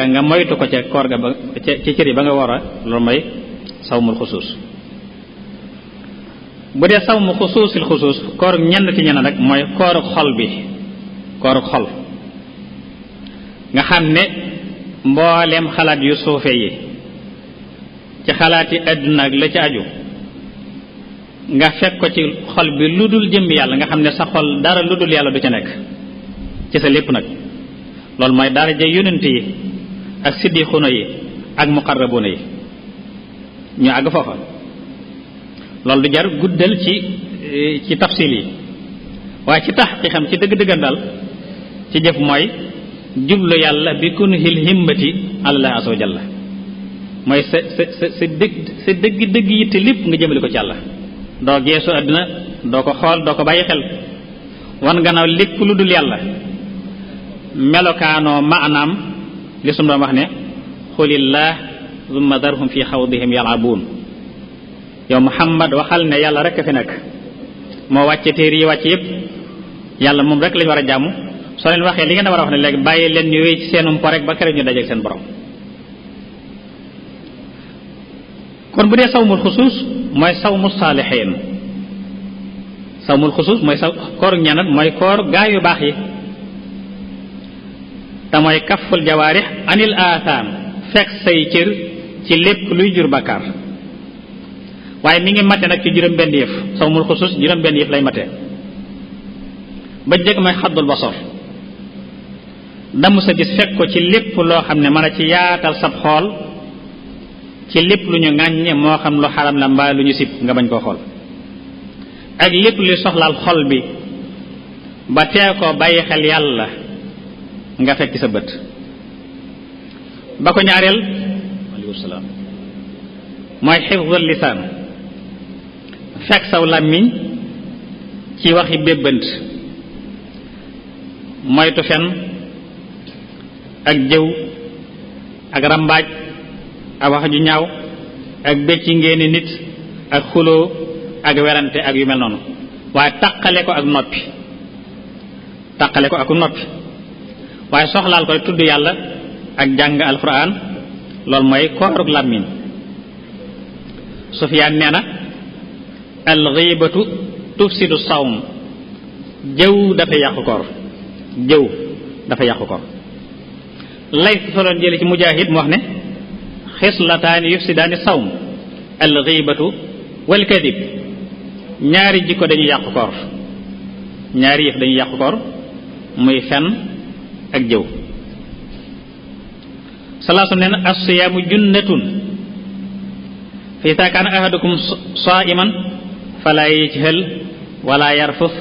nga moytu ko ca koor ga ba ci cër yi ba nga war a loolu mooy sawmul xusuus. bu dee sawmu xusuusil xusuus koor ñenn ci ñenn nag mooy kooru xol bi, kooru xol nga xam ne mbooleem xalaat yu suufe yi ci xalaati àdduna ak la ci aju nga fekk ko ci xol bi lu dul jëm yàlla, nga xam ne sa xol dara lu dul yàlla du ca nekk ci sa lépp nag. loolu mooy daraja yonent yi ak siddiquna yi ak muqarrabuna yi ñu àgg foofa. loolu du jar guddal ci tafsil yi, waaye ci taxqiqam ci dëgg-dëggan daal ci jëf mooy jublu yàlla bi kunhil himmati Allah azza wa jalla, mooy sa dëgg yitte lépp nga jëmale ko ci yàlla. doo geesu àdduna, doo ko xool, doo ko bàyyi xel, wan gannaaw lépp lu dul yàlla, melokaanoo maanaam li sum doon wax ne xulillah thumma darhum fi xawdihim yalabuun. yow Muhammad waxal ne yàlla rek a fi nekk, moo wàcce téere yi wàcce yépp, yàlla moom rek lañu war a jàmm. soo leen waxee li ngeen a war a wax ne léegi bàyyi leen ñu wéy ci seenum po rek ba kere ñu dajeek seen borom. kon bu dee sawmul xusuus mooy sawmu saalixiin, sawmul xusuus mooy koor ñeneen mooy koor gaa yu baax yi, te mooy kafful jawaarix anil aathaam, fekk say cër ci lépp luy jur bakkaar. waaye mi ngi mate nag ci juróom benn yëf, sawmul xusuus juróom benn yëf lay mate. ba jëkk mooy xaddul basar, damm sa gis fekk ko ci lépp loo xam ne mën a ci yaatal sab xool ci lépp lu ñu ŋàññe, moo xam lu xaram la mbaa lu ñu sib nga bañ koo xool, ak lépp luy soxlaal xol bi ba tee ko bàyyi xel yàlla nga fekk sa bët. ba ko ñaareel aleykum salaam mooy xifdul lisaan, fekk saw làmmiñ ci waxi bébbant, moytu fen ak jëw ak rambaaj ak wax ju ñaaw ak bécci ngeeni nit ak xuloo ak werante ak yu mel noonu. waaye taqale ko ak noppi, taqale ko ak noppi, waaye soxlaal ko tudd yàlla ak jàng alquran. loolu mooy koorug làmmiñ. Sufyaan nee na alxiibatu tufsidu sawm, jëw dafa yàqu koor, jëw dafa yàqu koor. lay soloon jële ci Mujaahid mu wax ne xislataani yufsidaani sawm alxiibatu wal kadib, ñaari jikko dañuy yàqu koor, ñaari yëf dañuy yàqu koor, muy fen ak jëw. salaasu nee na as-siyaamu junnatun fa idaa kaana ahadukum saa'iman falaa yajhal wala yarfus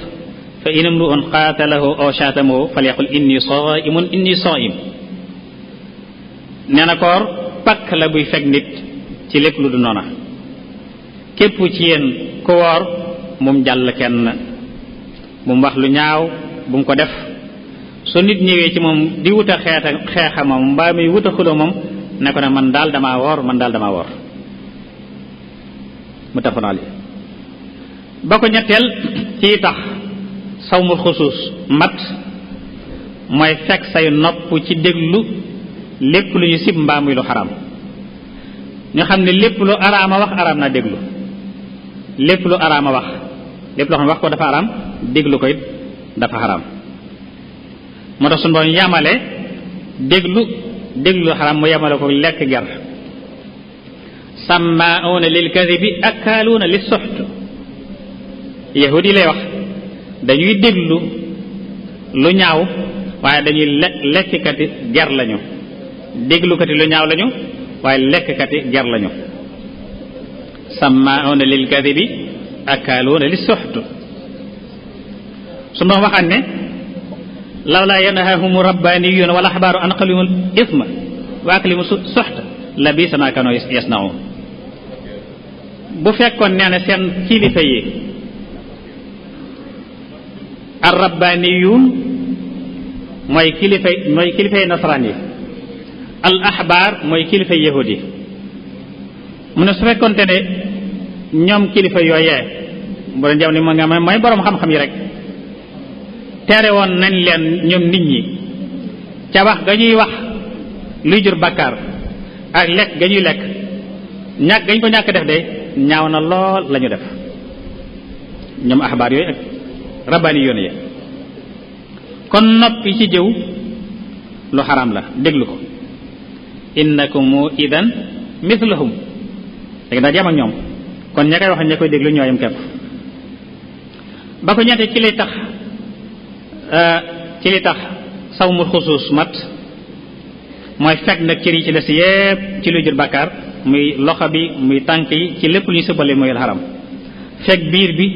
fa in imru'un qaatalahu aw shaatamahu falyaqul inni saa'imun inni saa'im. nee na koor pakk la buy fekk nit ci lépp lu du noona. képp ci yéen ku woor mu jàll kenn, bu mu wax lu ñaaw, bu mu ko def. su nit ñëwee ci moom di wuta xeexa moom mbaa muy wuta xuloo moom ne ko ne man daal damaa woor. muttafaqun alayhi. ba ko ñetteel ci tax sawmul xusuus mat mooy fekk say nopp ci déglu lépp lu ñu sib mbaa muy lu xaraam. ñu xam ne lépp lu araama wax araam naa déglu, lépp lu araama wax, lépp loo xam ne wax ko dafa araam, déglu ko it dafa xaraam. moo tax suñu borom yamale déglu xaraam mu yamale ko lekk ger. sammaa'uuna lil kadibi akaaluuna lis suxt. yahud yi lay wax dañuy déglu lu ñaaw waaye dañuy lekkkati ger lañu, déglukati lu ñaaw lañu waaye lekkkati ger lañu. sammaa'uuna lil kadibi akaaluuna lis suxt. su ma waxaan ne lawlaa yanhaahum rabbaaniyuuna wal ahbaaru an qalimul isma wa aklimu suxt la biisa maa kaanuu yasna'uun. bu fekkoon nee na seen kilifa yi ar rabbaniyun mooy kilifay nasaraan yi, al ahbaar mooy kilifay yahud yi. mu ne su fekkonte ne ñoom kilifa yooyee bu doon jaw ni ma nga mooy boroom xam-xam yi rek tere woon nañ leen ñoom nit ñi ca wax ga ñuy wax luy jur bàkkaar ak lekk ga ñuy lekk ñàkk gañ ko ñàkk def de ñaaw na lool lañu def ñoom axbaar yooyu ak rabbaani yoon yi. kon noppi ci jëw lu xaraam la, déglu ko. innakum idan mithlahum léegi daa jam ak ñoom, kon ña koy wax ña koy déglu ñooyam kepp. ba ko ñettee ci li tax sawmul xusuus mat mooy fekk nag cër yi ci des yépp ci luy jur bàkkaar, muy loxo bi muy tànk yi ci lépp lu ñu sëbbale mooy lu xaram. fekk biir bi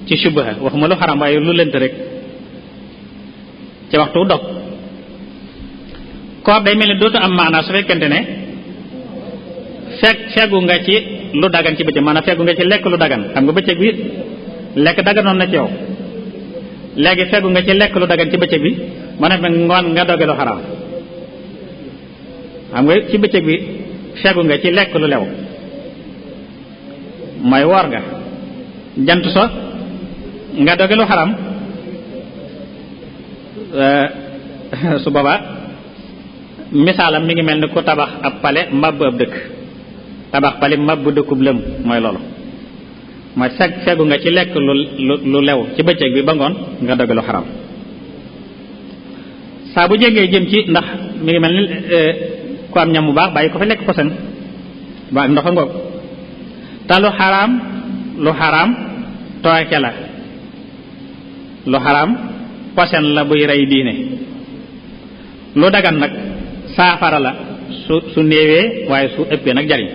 ci subaha waxuma lu xaram waaye lu lënt rek ci waxtu dog. koor day mel ni dootu am maanaa su fekkente ne feggu nga ci lu dagan ci bëccëg, maanaam feggu nga ci lekk lu dagan. xam nga bëccëg bi lekk daganoon na ci yow, léegi feggu nga ci lekk lu dagan ci bëccëg bi ba ne ngoon nga doge lu xaraam. xam nga ci bëccëg bi feggu nga ci lekk lu lew mooy woor nga, jant so nga doge lu xaraam. su boobaa misaalam mi ngi mel ni ku tabax ab pale mabbu ab dëkk, tabax pale mabbu dëkkub lëm mooy loolu. mooy feggu nga ci lekk lu lew ci bëccëg bi ba ngoon nga doge lu xaram. saa bu jégee jëm ci ndax mi ngi mel ni ku am ñam bu baax bàyyi ko fa lekk posen ba ak ndox a ngoog. te lu xaraam tooke la, lu xaraam posen la buy rey diine. lu dagan nag saafara la su néewee waaye su ëppee nag jariñ.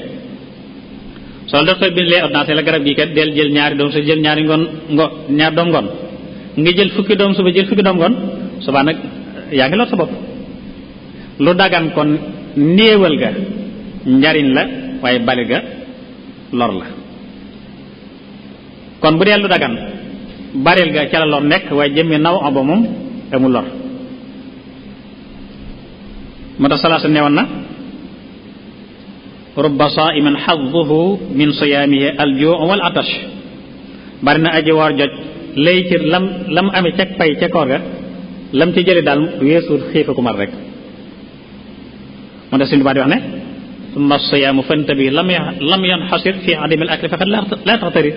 soo docteur bi lee ordonnance la garab gi kat del jël ñaari doom su jël ñaari ñaar doom ngoon nga jël fukki doom suba jël fukki doom ngoon suba nag yaa ngi lor sa bopp. lu dagan kon néewal ga njariñ la waaye bali ga lor la. kon bu dee lu dagan baril ga ca la lor nekk waaye jëmmi naw ba moom amul lor. moo tax salaasa newoon na rubba saa'imin xadduhu min siyaamihi aljuu wal atash. bari na aji woor joj lay ci lam amee ca pay ca koor ga lam ci jële daal weesu xiifa ku mar rek. moo tax suñu baat di wax ne summa siyaamu fantabi lam yanxasir fi adami al akli faqad la taxtarir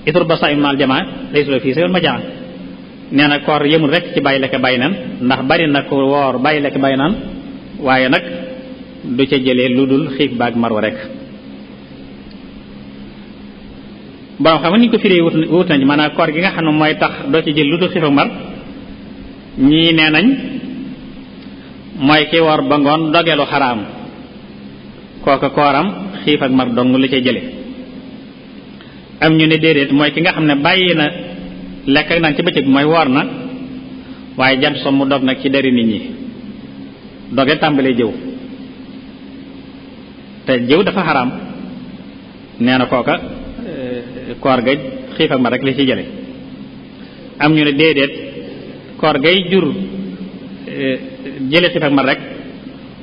it rubba saa'imin maal jamaa laysa lahu fii sayun majaa. nee na koor yëmul rek ci bàyyi lekk bàyyi naan, ndax bari na ko woor bàyyi lekk bàyyi naan waaye nag du ca jëlee lu dul xiif baag marwa rek. borom xam nga ni ñu ko firee wut nañ maanaam koor gi nga xam ne mooy tax doo ci jël lu dul xiif ak mar. ñii nee nañ mooy ki woor ba ngoon dogeelu xaraam kooka kooram xiif ak mar dong lu ca jële. am ñu ne déedéet mooy ki nga xam ne bàyyi na lekk ak naan ci bëccëg bi mooy woor na waaye jant so mu dog nag ci deri nit ñi doge tàmbalee jëw te jëw dafa xaraam. nee na kooka koor ga xiif ak mar rek li ci jële. am ñu ne déedéet koor gay jur jële xiif ak mar rek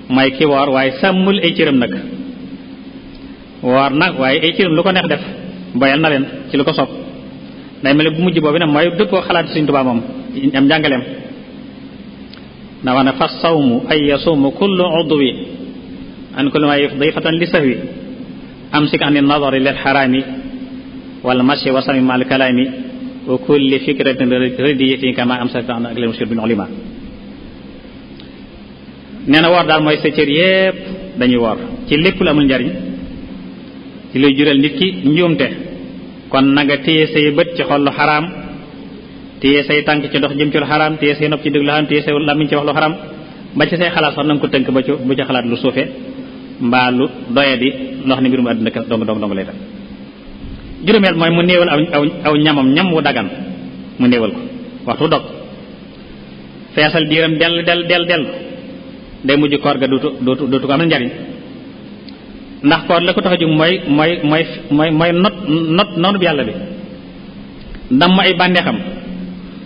mooy ki woor waaye sàmmul ay cëram nag. woor nag waaye ay cëram lu ko neex def boyal na leen ci lu ko sopp. day mel bu mujj boobu nag mooy dëppoo xalaat Sëriñ Tuubaa moom am njàngaleem na wax ne fa sawmu ay yasuumu kullu udwi an kulli ma yufdi fatan li sahwi amsik an nadari lil xaraami wal mashi wa sami mal kalaami wa kulli fikratin radiyatin kama amsakta an ak leen mushir bin ulima. nee na woor daal mooy sa cër yépp dañuy woor ci lépp lu amul njariñ ci luy jural nit ki njuumte. kon na nga téye say bët ci xol lu xaraam, téye say tànk ci dox jëm ci lu xaraam, téye say nopp ci déglu lu xaraam, téye say làmmiñ ci wax lu xaraam, ba ci say xalaat sax na nga ko tënk ba ci bu ci xalaat lu suufe mbaa lu doyadi loo xam ne mbirum àdduna dong lay def. juróomeel mooy mu néewal aw ñamam ñam wu dagan mu néewal ko waxtu dog feesal biiram del day mujj koor ga dootu ko am na njariñ. ndax koor la ko tax a jóg mooy not noonu bi yàlla bi damm ay bànneexam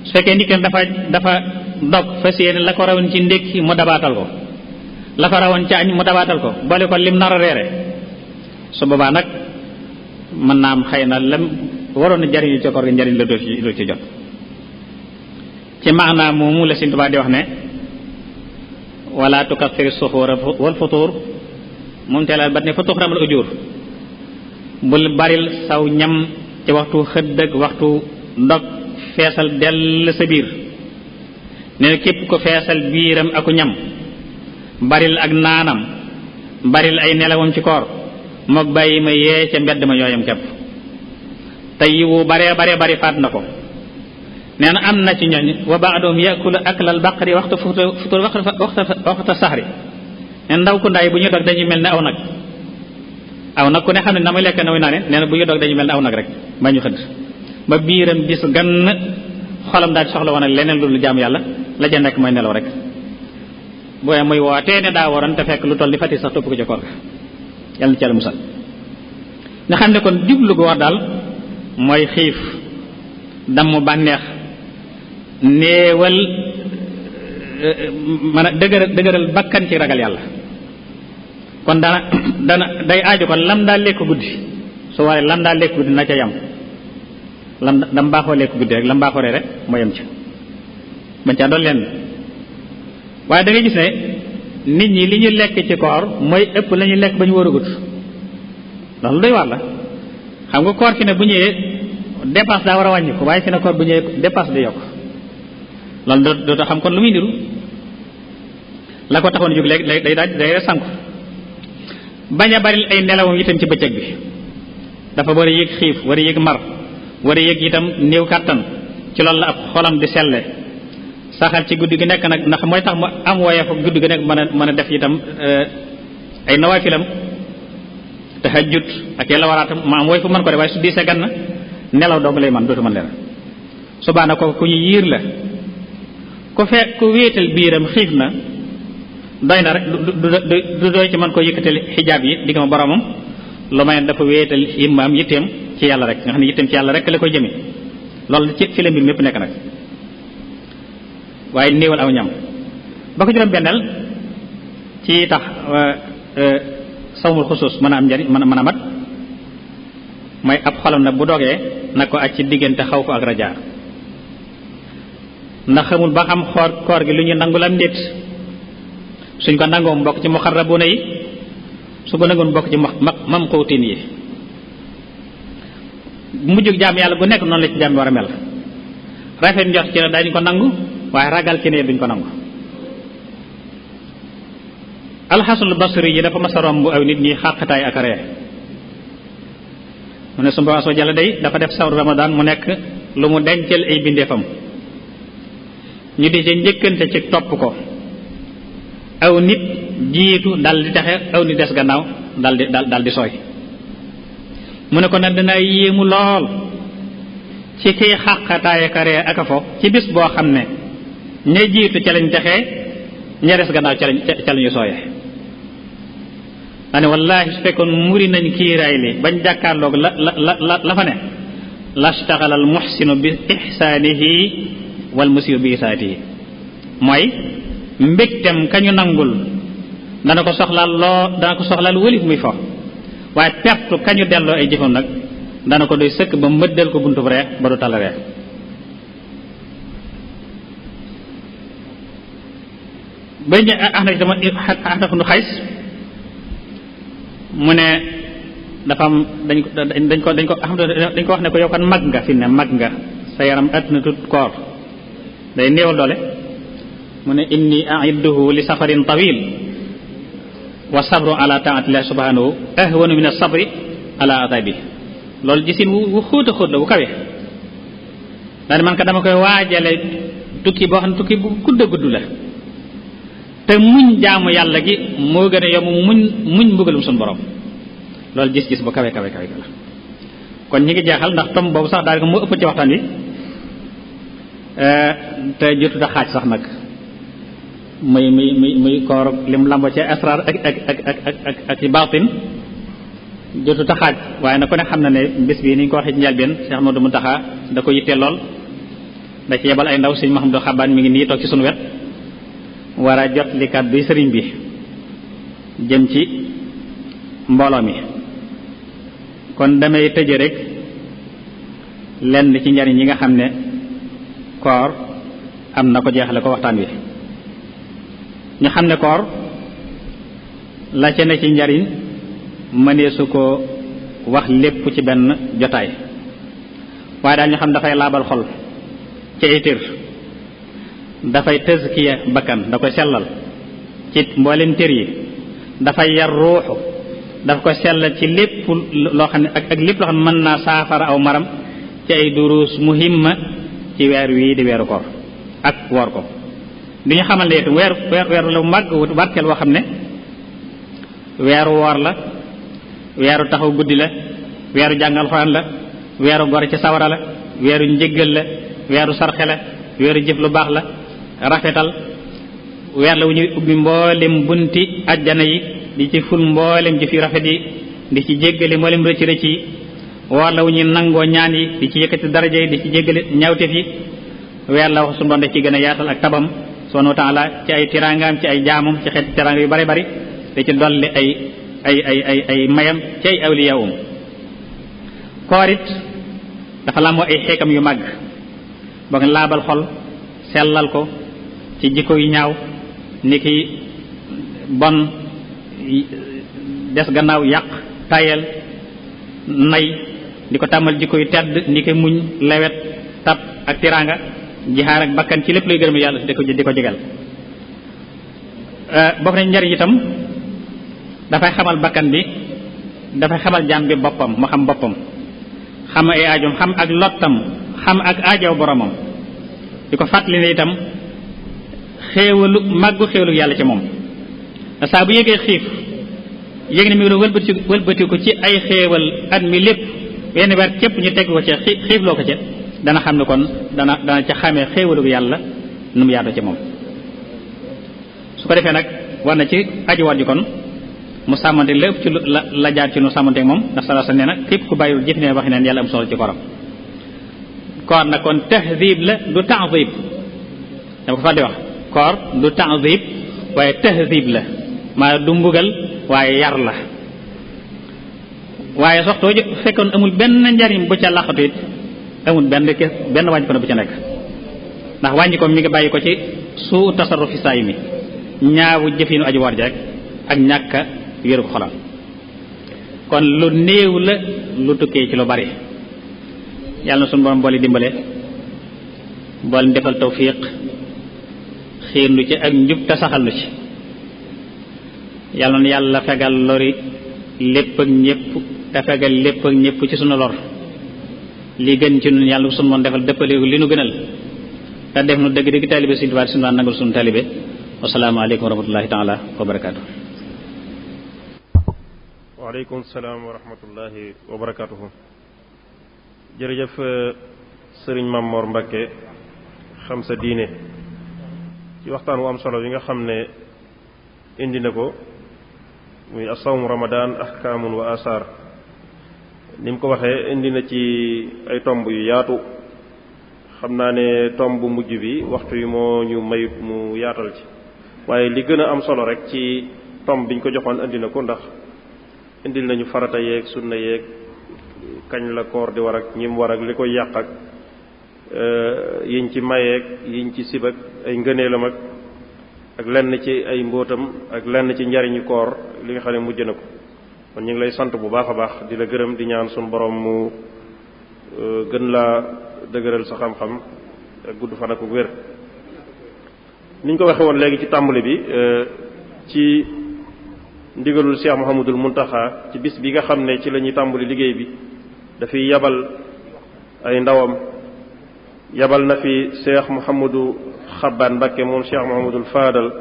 su fekkee nit ki dafa dog fas yéene la ko rawoon ci ndékki mu dabaatal ko la ko rawoon ci añ mu dabaatal ko boole ko lim nar a reere su boobaa nag mën naa am xëy na lam waroon a jariñu ci koor gi njariñ la doo ci jot. ci maanaam moomu la Sëriñ Tuubaa di wax ne wala tukathiri suxuura wal futuur moom teelal bat ne fa tuxramal ujur bul baril saw ñam ci waxtu xëdd ak waxtu ndog feesal dell sa biir nee na képp ko feesal biiram aku ñam baril ak naanam baril ay nelawam ci koor mook bàyyi ma yee ca mbedd ma ñooyam kepp te yiwu baree bari faat na ko. nee na am na ci ñooñ wa ba'dhum yakulu aklal baqari waxtu futur waxtu saxri ne ndaw ku ndaay bu ñu dog dañuy mel ne aw nag ku ne xam ne na muy lekk na muy naane nee na bu ñu dog dañuy mel ne aw nag rek ba ñu xëdd ba biiram bis gann xolam daal di soxla woon ak leneen lu jaamu yàlla la ja nekk mooy nelaw rek booy muy wootee ne daa waroon te fekk lu toll ni fati sax topp ko ca koor yàlla na ci yàlla musal. nga xam ne kon jublu gu war daal mooy xiif damm bànneex néewal mën a dëgëral bakkan ci ragal yàlla kon dana day aaju kon lam daa lekk guddi su waree lam daa lekk guddi na ca yam lam baaxoo lekk guddi rek lam baaxoo rek moo yem ca bañ caa doon leen waaye da ngay gis ne nit ñi li ñu lekk ci koor mooy ëpp la ñuy lekk ba ñu war a gudd ndax lu doy war la xam nga koor fi ne bu ñëwee dépense daa war a wàññi ko waaye fi ne koor bu ñëwee dépense di yokk loolu dootoo xam kon lu muy niru la ko taxoon jóg léegi day sànku bañ a bari ay nelawam itam ci bëccëg bi dafa war a yëg xiif war a yëg mar war a yëg itam néew kàttan ci loolu la ab xolam di selle saxal ci guddi gi nekk nag ndax mooy tax mu am woyef guddi gi nekk mën a def itam ay nawaafilam tahajjud ak yàlla waraatam ma am woy fu mën ko def waaye su diisee gan na nelaw dong lay man dootu mën leer subaana ko ku ñu yiir la ku wéetal biiram xiif na doy na rek du doy ci mën koo yëkkatal xijaab yi digg ma boromam lu may dafa wéetal imam yitteem ci yàlla rek nga xam ne yitteem ci yàlla rek la koy jëme loolu ci la mbir mépp nekk nag waaye néewal aw ñam ba ko juróom benneel ci tax sawmul xusuus mën a am njariñ mën a mat mooy ab xolam nag bu dogee nag ko aj ci diggante xaw ko ak rajaa ndax xamul ba xam koor gi lu ñu nangul am ndéet suñ ko nangoo mu bokk ci muxarrabuna yi su ko nangoon bokk ci mamquutin yi mujjug jaam yàlla bu nekk noonu la ci jaam war a mel rafet njort ci ne dañu ko nangu waaye ragal ci ne duñ ko nangu. alxasanul basri yi dafa mas a romb aw nit ñi xàqataay ak ree mu ne sumba soo jàlla day dafa def sawru ramadan mu nekk lu mu dencal ay bindeefam ñu di ci njëkkante ci topp ko aw nit jiitu dal di taxe aw nit des gannaaw dal di sooy mu ne ko nag dana yéemu lool ci kiy xàqataay ak ree ak a fo ci bis boo xam ne ña jiitu ca lañ taxee ña des gannaaw ca lañu sooyee daa ne wallaahi su fekkoon muri nañ kiiraay li bañ jàkkaarloog la fa ne lastaxala al muxsinu bi ixsaanihi wal musii'u bi isaatihi mooy mbégtem kañu nangul dana ko soxlaal wëlif muy fo waaye pertu kañu delloo ay jëfam nag dana ko doy sëkk ba mëddal ko buntu bu ree ba du tal ree bañ Ahnaf ibn Qays mu ne dafa am dañ ko wax ne ko yow kan mag nga fi ne mag nga sa yaram at na tut koor day néewal doole mu ne inni a'idduhu li safarin tawil wa sabru ala ta'atillahi subhanahu ahwanu min as-sabri ala adabi loolu gisin wu xóot a xóot la bu kawe daal man ka dama koy waajale tukki boo xam ne tukki bu gudd a gudd la te muñ jaamu yàlla gi moo gën a yomb muñ mbugalum suñu borom loolu gis-gis bu kawe la kon ñi ngi jeexal ndax tom boobu sax daal moo ëpp ci waxtaan wi te jotuta xaaj sax nag muy koor lim lambo ci asrar ak ci baatin jotuta xaaj waaye nag ku ne xam na ne bés bii ni ñu ko waxee ci njëlbeen Cheikh Modou Mountakha da ko yittee lool da ci yebal ay ndaw sëñ Mahamadou Xabaan mi ngi nii toog ci sunu wet war a jot li kàddu sëriñ bi jëm ci mbooloo mi. kon damay tëje rek lenn ci njariñ yi nga xam ne koor am na ko jeexale ko waxtaan wi. ñu xam ne koor la ca ne ci njariñ mëneesu ko wax lépp ci benn jotaay, waaye daal ñu xam dafay laabal xol ci itir, dafay tazkiya bakkan, da koy sellal ci mboolem tër yi, dafay yar ruuxu, dafa ko sellal ci lépp loo xam ne ak lépp loo xam ne mën naa saafara aw maram ci ay duruus muhimma ci weer wii di weeru koor ak woor ko. di ñu xamal ne itam weer la màgg barkeel woo xam ne weeru woor la, weeru taxaw guddi la, weeru jàngal Alxuraan la, weeru gore ci sawara la, weeru njëggal la, weeru sarxe la, weeru jëf lu baax la, rafetal, weer la wu ñuy ubbi mboolem bunti ajjana yi di ci ful mboolem jëf yu rafet yi, di ci jéggale mboolem rëcc rëcc yi, woor la wu ñuy nangoo ñaan yi, di ci yëkkati daraja yi, di ci jéggale ñaawteef yi, weer la wax suñu doon def ci gën a yaatal ak tabam subhanahu wa ta'ala ci ay tiraangaam, ci ay jaamam, ci xeeti tiraanga yu bari bari, da ci dolli ay mayam ci ay awliyaawum. koor it dafa làmboo ay xeekam yu màgg boo xam laabal xol, sellal ko ci jikko yu ñaaw ni ki bon, des gannaaw, yàq, tayel, nay, di ko tàmmal jikko yu tedd ni ki muñ, lewet, tab ak tiraanga, jihaar ak bakkan ci lépp luy gërëm yàlla di ko jegal. bokk nañ njariñ itam dafay xamal bakkan bi, dafay xamal jaam bi boppam, mu xam boppam, xam ay aajoom, xam ak lottam, xam ak aajow boromam, di ko fàttali ne itam xéewalu màggu xéewalu yàlla ci moom. saa bu yëgee xiif, yëg ne mi ngi doon wëlbati ko ci ay xéewal at mi lépp, wenn weer képp ñu teg ko ci xiif loo ko ci, dana xam ne kon dana ca xamee xéewalu yàlla nu mu yaatoo ci moom. su ko defee nag war na ci aji war ji kon mu sàmmante lépp ci la jaar ci nu sàmmante moom, ndax sala sa nee na képp ku bàyyiwul jëf ne waxi neen yàlla am solo ci koram. koor nag kon tahdib la du ta'zib, dama ko fa di wax koor du ta'zib waaye tahdib la, maa du mbugal waaye yar la. waaye soxtoo fekkoon amul benn njariñ bu ca laqatu it amul benn wàññi ko ne bu ca nekk, ndax wàññi ko mi ngi bàyyi ko ci suu tasarrufi saay mi, ñaawu jëfinu aji war ji rek ak ñàkka wéeru ko xolam. kon lu néew la lu tukkee ci lu bari. yàlla na suñu borom boole dimbale, boole defal tawfiq, xiir nu ci ak njub te saxal nu ci. yàlla na yàlla fegal lori lépp ak ñépp te fegal lépp ak ñépp ci sunu lor. li gën ci ñun yàlla sunu moon defal dëppaleeku li nu gënal te def nu dëgg dëgg taalibe Sëriñ Tuubaa sunu nangul sunu taalibe. wassalaamu aleykum wa rahmatullahi taala wa barakaatu. waaleykum salaam wa rahmatullahi wa barakaatuhu. jërëjëf sëriñ Mamor Mbakke xam sa diine ci waxtaan wu am solo yi nga xam ne indi na ko muy asawmu ramadan ahkaamun wa asaar. ni mu ko waxee indi na ci ay tomb yu yaatu, xam naa ne tomb bu mujj bi waxtu yi moo ñu mayut mu yaatal ci, waaye li gën a am solo rek ci tomb biñ ko joxoon indi na ko, ndax indil nañu farata yeeg sunna yeeg kañ la koor di war ak ñim war ak li koy yàq ak yiñ ci mayeeg yiñ ci sibak ay ngëneelam ak lenn ci ay mbóotam ak lenn ci njariñu koor li nga xam ne mujj na ko. kon ñu ngi lay sant bu baax a baax di la gërëm di ñaan suñu borom mu gën laa dëgëral sa xam-xam ak gudd fan ak wér. niñ ko waxee woon léegi ci tàmbali bi ci ndigalul Cheikh Mouhamadul Muntaxa ci bis bi nga xam ne ci la ñuy tàmbali liggéey bi dafay yabal ay ndawam, yabal na fi Cheikh Mouhamadou Xabbaan Mbakke moom Cheikh Mouhamadul Faadal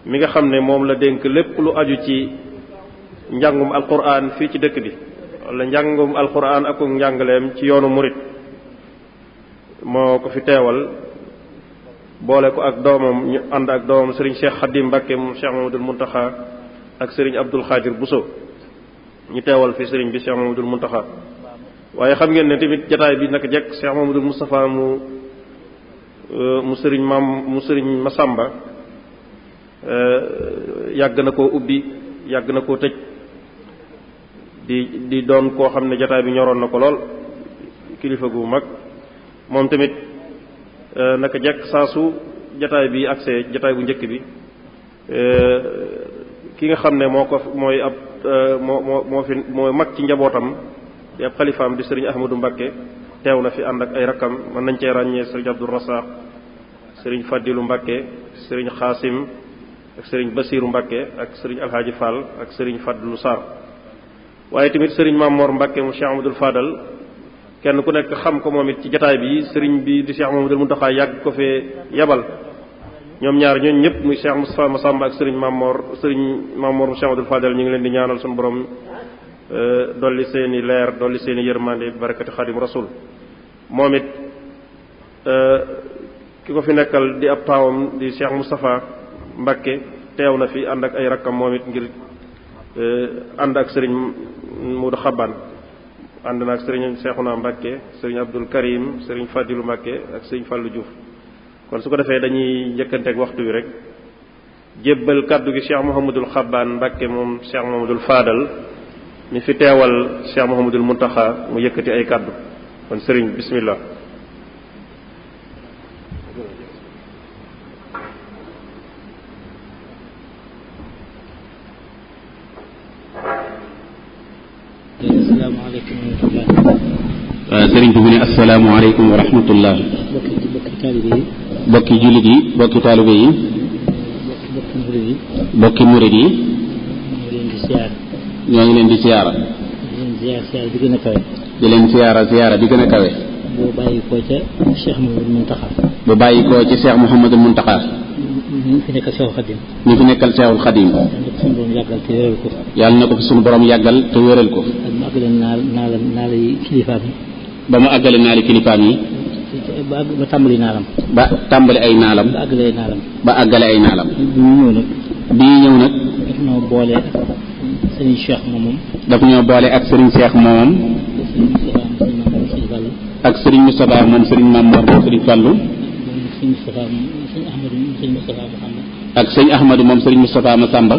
mi nga xam ne moom la dénk lépp lu aju ci njàngum alquran fii ci dëkk bi, wala njàngum alquran ak njàngaleem ci yoonu murit. moo ko fi teewal boole ko ak doomam, ñu ànd ak doomam Serigne Cheikh Khadim Mbakke moom Cheikh Mouhamadul Muntaxa ak Serigne Abdul Xaadir Bousso ñu teewal fi Serigne bi Cheikh Mouhamadul Muntaxa. waaye xam ngeen ne tamit jataay bi naka jekk Cheikh Mouhamadul Moustapha mu mu sëriñ Masamba yàgg na koo ubbi yàgg na koo tëj di doon koo xam ne jataay bi ñoroon na ko lool, kilifa gu mag. moom tamit naka jekk saa su jataay bi accès jataay bu njëkk bi ki nga xam ne mooy ab moo mag ci njabootam di ab xalifaam di sëriñ Ahmadou Mbakke teew na fi ànd ak ay rakkam. mën nañ cee ràññee sëriñ Abdou Rassaq, sëriñ Fadilu Mbakke, sëriñ Xaasim ak sëriñ Basiiru Mbakke ak sëriñ Alhaaji Fall ak sëriñ Fadlu Sarr. waaye tamit sëriñ Mamor Mbakke mu Cheikh Amadou Fadal kenn ku nekk xam ko moom it ci jataay bi sëriñ bi di Cheikh Mamadou Muntaxa yàgg ko fee yabal. ñoom ñaar ñooñu ñëpp muy Cheikh Moustapha Massamba ak sëriñ Mamor mu Cheikh Amadou Fadal ñu ngi leen di ñaanal suñu borom dolli seeni leer dolli seeni yërmande bi barakati Xaadim Rasul. moom it ki ko fi nekkal di ab taawam di Cheikh Moustapha Mbakke teew na fi ànd ak ay rakkam moom it ngir ànd ak sëriñ Muudu Xabbaan ànd na ak sëriñ Seexuna Mbakke sëriñ Abdul Karim sëriñ Fadilu Mbakke ak sëriñ Fallu Diouf. kon su ko defee dañuy njëkkanteeg waxtu wi rek jébbal kàddu gi Cheikh Mouhamadul Xabbaan Mbakke moom Cheikh Mouhamadul Fadal mi fi teewal Cheikh Mouhamadul Muntaxa mu yëkkati ay kàddu. kon sëriñ bismillah. asalaamaaleykum wa rahmatulah. sëriñ bi mu ne asalaamaaleykum wa rahmatullah. bokki taalibe yi. bokki jullit yi bokki taalibe yi. bokki murid yi. bokki murid yi. ñoo ngi leen di siyaara. ñoo ngi leen di siyaara. siyaara bi gën a kawe. di leen siyaara bi gën a kawe. boo bàyyi koo ca Cheikh Mouhamadou Mountakha. bu bàyyi koo ci Cheikh Mouhamadou Mountakha. ñu fi nekkal Cheikhul Khadim. ñu fi nekkal Cheikhul Khadim. yàlla na ko suñu borom yàggal te wéral ko. yàlla na ko fi suñu borom yàggal te wéral ko. ak mu àggale naala yi kilifaam yi. ba mu àggale naali kilifaam yi. ba tàmbali naalam. ba tàmbali ay naalam. ba àggale ay naalam. ba àggale ay naalam. bii ñëw nag. daf ñoo boole ak sëriñ Cheikh moomam. daf ñoo boole ak sëriñ Cheikh moomam. ak sëriñ Moustapha moom sëriñ Mamour moom sëriñ Fallou. ak sëñ Ahmadou moom sëriñ Moustapha Massamba.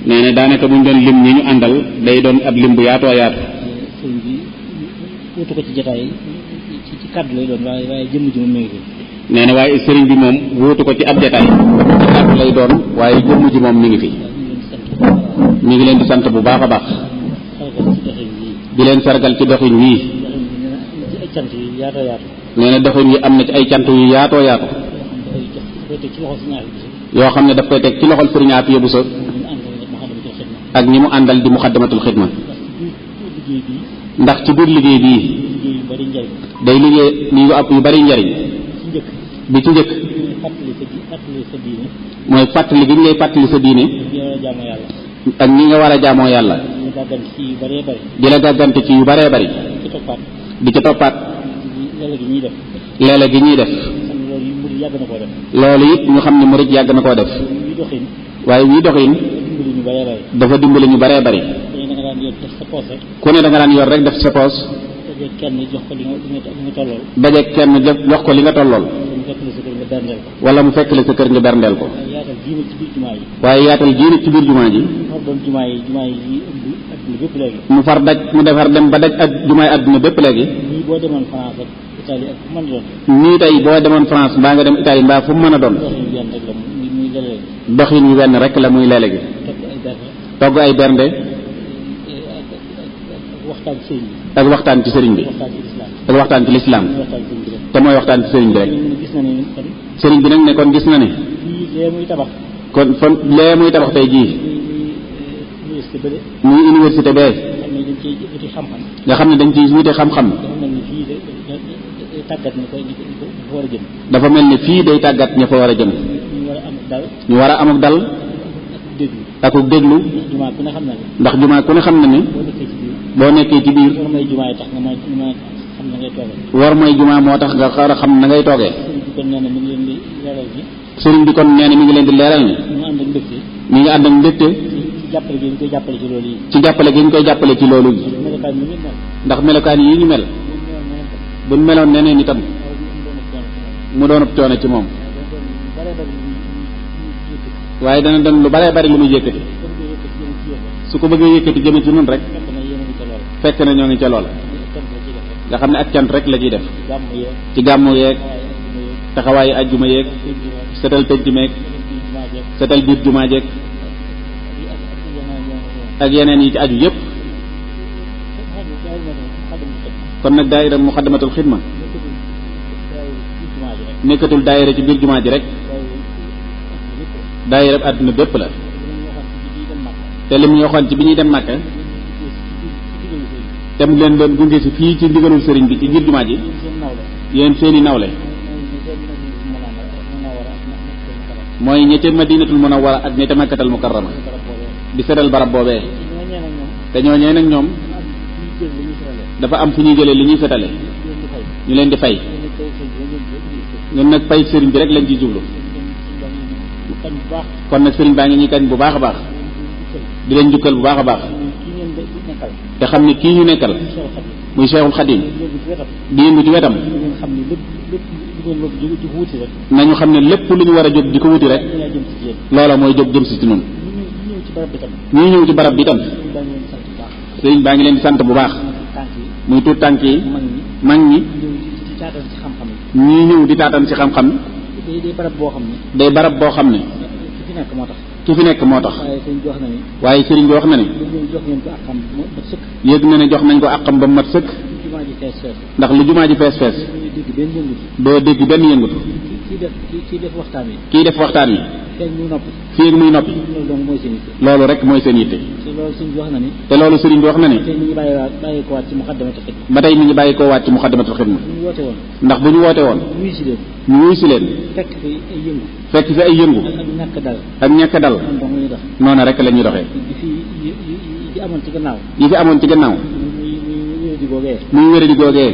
nee na daanaka bu ñu doon lim ñi ñu àndal day doon ab lim bu yaatoo yaatu. sëriñ bi wutu ko ci jotaay ci kàddu lay doon waaye jëmm ji moom mi ngi fi. nee na waaye sëriñ bi moom wuutu ko ci ab jotaay ci kàddu lay doon waaye jëmm ji moom mi ngi fi. ñu ngi leen di sant bu baax a baax. di leen sargal ci doxin wii. nee na doxin wi am na ci ay cant yu yaatoo yaatu. yoo xam ne daf koy teg ci loxol sëriñ Afiya Buso ak ñi mu àndal di muxaddamatul xidma. ndax ci biir liggéey bii day liggéey li yu yu bari njariñ. bi ci njëkk mooy fàttali gi ñu ngay fàttali sa diine ak ñi nga war a jaamoo yàlla. di la gàggante ci yu baree bari. di ci toppaat leele gi ñuy def. loolu it ñu xam ne murid yàgg na koo def. waaye wii doxin dafa dimbali ñu baree bari. ku ne da nga daan yor rek def sa poos. dajeeg kenn jox ko li nga tollool. wala mu fekk la sa kër nga berndeel ko. waaye yaatal diine ci biir jumaa ji. mu far daj mu defar dem ba daj ak jumaay àdduna bépp léegi. nii tey boo demoon France mbaa nga dem Italie mbaa fu mu mën a doon. doxin wi wenn rek la muy leele gi. togg ay bernde. ak waxtaan ci sëriñ bi. ak waxtaan ci lislaam. te mooy waxtaan ci sëriñ bi rek. sëriñ bi nag ne kon gis na ne. kon fan lee muy tabax tey jii. muy université bee. nga xam ne dañ ciy wuti xam-xam. dafa mel ni fii day tàggat ña fa war a jëm. ñu war a am ak dal. ak déglu. ndax jumaa ku ne xam na ni. boo nekkee ci biir. war mooy jumaa moo tax nga xar a xam na ngay toogee. sëriñ bi kon nee na mi ngi leen di leeral ni. mi ngi ànd ak mbégte. ci jàppale gi ñu koy jàppale ci loolu yi. ndax melokaan yi ñu mel. buñ meloon neneen itam mu doonub coono ci moom waaye dana doon lu bare bari lu muy yëkkati su ko bëggee yëkkati jëme ci nun rek fekk na ñoo ngi ca loola nga xam ne ak cant rek la ciy def ci gàmmu yeeg taxawaayu ajjuma yeeg setal penc meeg setal biir jumaa jeeg ak yeneen yi ci aju yépp kon nag daayira muxaddamatul xidma nekkatul daayira ci biir jumaa ji rek daayira àdduna bépp la te li mu waxoon ci bi ñuy dem Màkka te mu leen doon gunge si fii ci ndigalul sëriñ bi ci biir jumaa ji yéen seeni nawle mooy ña ca Madinatul Munawwara ak ña ca Makkatal Mukarrama di seddal barab boobee te ñooñee nag ñoom dafa am fu ñuy jëlee li ñuy setale ñu leen di fay ñun nag fay sëriñ bi rek lañ ciy jublu kon nag sëriñ baa ngi ñuy kañ bu baax a baax di leen jukkal bu baax a baax te xam ne kii ñu nekkal muy Cheikhul Khadim di yëngu ci wetam nañu xam ne lépp lu ñu war a jóg di ko wuti rek loola mooy jóg jëm si ci noonu ñuy ñëw ci barab bi itam sëriñ baa ngi leen di sant bu baax muy tuut tànk yi mag ñi ñii ñëw di taatan ci xam-xam day barab boo xam ne ki fi nekk moo tax waaye sëriñ bi wax na ne yëg na ne jox nañ ko àqam ba mat sëkk ndax lu jumaa ji fees fees doo dégg benn yëngutu kii def waxtaan wi fii ak muy noppi loolu rek mooy seen yitte te loolu sëriñ bi wax na ne ba tey mi ngi bàyyi koo waat ci muxaddamatul xidma ndax bu ñu woote woon ñu wuy si leen fekk fi ay yëngu ak ñàkk dal noonu rek la ñuy doxee yi fi amoon ci gannaaw muy wéradi googee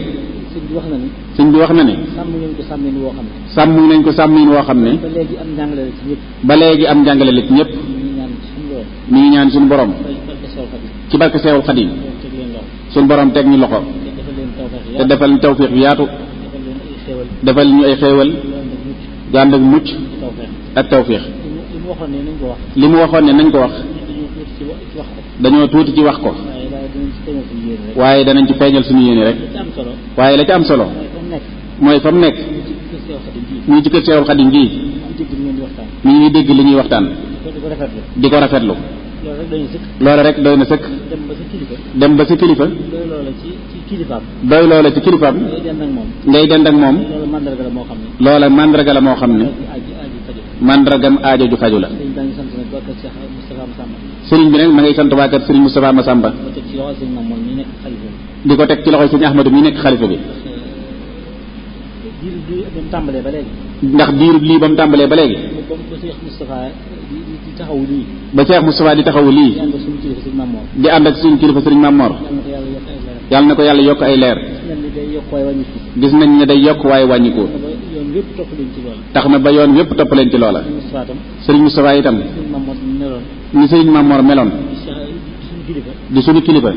sëñ bi wax na ne sàmm nañ ko sàmmin woo xam ne ba léegi am njàngale la ci ñëpp mi ngi ñaan suñu borom ci barke Seexul Xadiim suñu borom teg ñu loxo te defal ñu tawfiix bi yaatu defal ñu ay xéewal gu ànd ak mucc ak tawfiix li mu waxoon ne nañ ko wax dañoo tuuti ci wax ko waaye danañ ci feeñal suñu yéene rek waaye la ci am solo mooy fa mu nekk muy ci kër Seexul Xadiim gii ñu ngi dégg li ñuy waxtaan di ko rafetlu loolu rek doy na sëkk dem ba sa kilifa doy loola ci kilifaam ngay dend ak moom loola màndarga la moo xam ne màndargam aajo ju faju la sëriñ bi nag ma ngay sant waa kër sëriñ Moustapha Massamba di ko teg ci loxoy sëriñ Ahmadou mi nekk xalifa bi ndax diirub lii ba mu tàmbalee ba léegi ba Cheikh Moustapha di taxawu lii di ànd ak suñu kilifa sëriñ Mamor yàlla na ko yàlla yokk ay leer gis nañ ne day yokk waaye wàññikoo tax na ba yoon wépp topp leen ci loola sëriñ Moustapha itam ni sëriñ Mamor meloon di suñu kilifa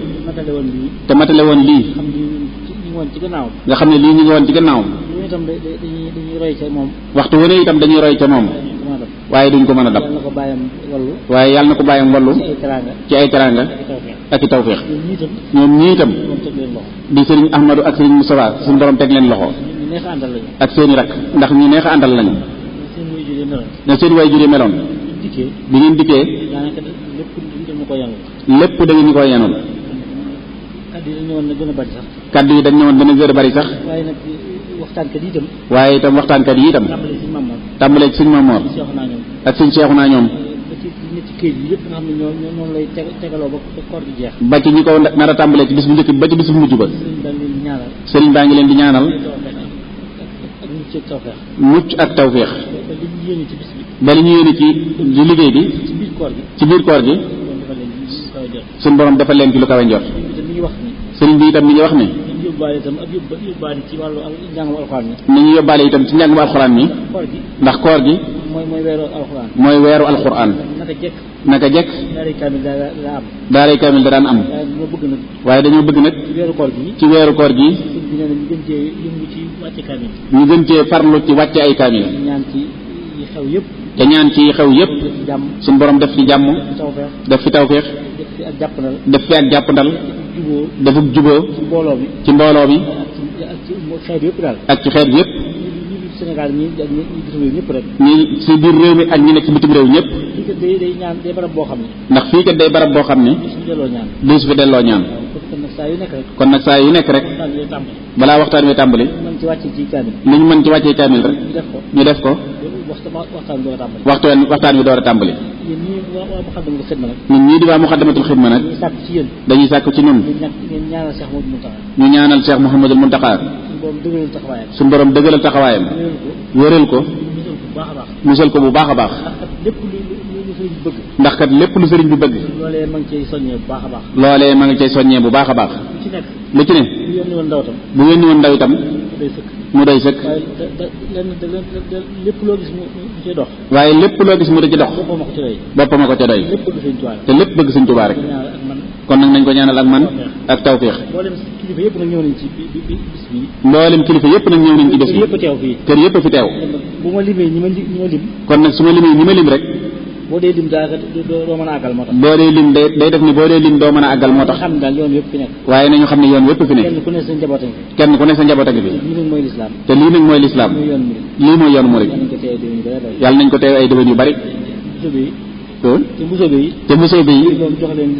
te matale woon lii nga xam ne lii ñu ngi woon ci gannaawam waxtu wu ne itam dañuy roy ca moom waaye duñ ko mën a dab waaye yàlla na ko bàyyam wallu ci ay teraanga ak i tawféex ñoom ñii itam di sëriñ Ahmadou ak sëriñ Moustapha suñu borom teg leen loxo ak seeni rak ndax ñu neex a àndal lañu ne seen way juree meloon bi ngeen dikkee lépp da ngeen ñu koy yenoon kaddu yi dañ ñëwoon dana gën a bari sax waaye itam waxtaankat yi itam tàmbalee ci sëñ Mamor ak sëñ Seexuna ñoom ba ci ñi ko nar a tàmbalee ci bis bu njëkk bi ba ci bis bu mujj ba sëriñ baa ngi leen di ñaanal mucc ak tawféex ba li ñu yéene ci liggéey bi ci biir koor gi suñu borom defal leen ci lu kawe njort sëriñ bi itam mi ngi wax ne nañu yóbbaale itam ci njàngum alxuraan mi ndax koor gi mooy weeru alxuraan. mooy weeru alxuraan. naka jekk. daaray kaamil da daan am. waaye dañoo bëgg nag. ci weeru koor gi. ñu gën cee farlu ci wàcce ay kaamil. te ñaan ci xew yépp. suñu borom def ci jàmm. def fi tawfeex. def fi ak jàppandal. defuk juboo. ci mbooloo bi. ak ci xeet yépp. Sénégal ñi bitim réew ñëpp rek. ñi ci biir réew mi ak ñi nekk ci bitim réew ñëpp. fii kat day ñaan day barab boo xam ne. ndax fii kat day barab boo xam ne. du su fi delloo ñaan. kon nag saa yu nekk rek. balaa waxtaan wi tàmbali. li ñu mën ci wàccee kaamil rek. ñu def ko. waxtaan wi door a tàmbali. ñun ñii di waa Muxaddamatul Xidma nag. dañuy sàkk ci ñun. ñu ñaanal Cheikh Mouhamadul Muntaxa. suñu borom dëgëral taxawaayam. wéral ko. musal ko bu baax a baax. ndax kat lépp lu sëriñ bi bëgg. loolee ma ngi cay soññee bu baax a baax. loolee ma ngi cay soññee bu baax a baax. lu ci ne. bu yónni woon ndaw itam. mu doy sëkk. lépp loo gis mu ci dox. waaye lépp loo gis mu da ci dox. boppam a ko ca doy. te lépp bëgg Sëriñ Tuubaa rek. kon nag nañ ko ñaanal ak man ak tawfeex. mboolem kilifa yëpp nag ñëw nañ ci bis bi. mboolem kilifa yëpp nag ñëw nañ ci bis bi. kër yëpp a fi teew. bu ma limee ñi ma lim. kon nag su ma limee ñi ma lim rek. boo dee lim daal doo mën a àggal moo tax. boo dee lim day def ni boo dee lim doo mën a àggal moo tax. xam daal yoon yëpp fi nekk. waaye nañu xam ne yoon yëpp fi nekk. kenn ku ne sa njaboot a ngi fi. kenn ku ne sa njaboot a ngi fi. lii nag mooy lislaam. te lii nag mooy lislaam. lii mooy yoonu murid. yàlla nañ ko teew ay déwén yu bari. te mbusoobe yi. jox leen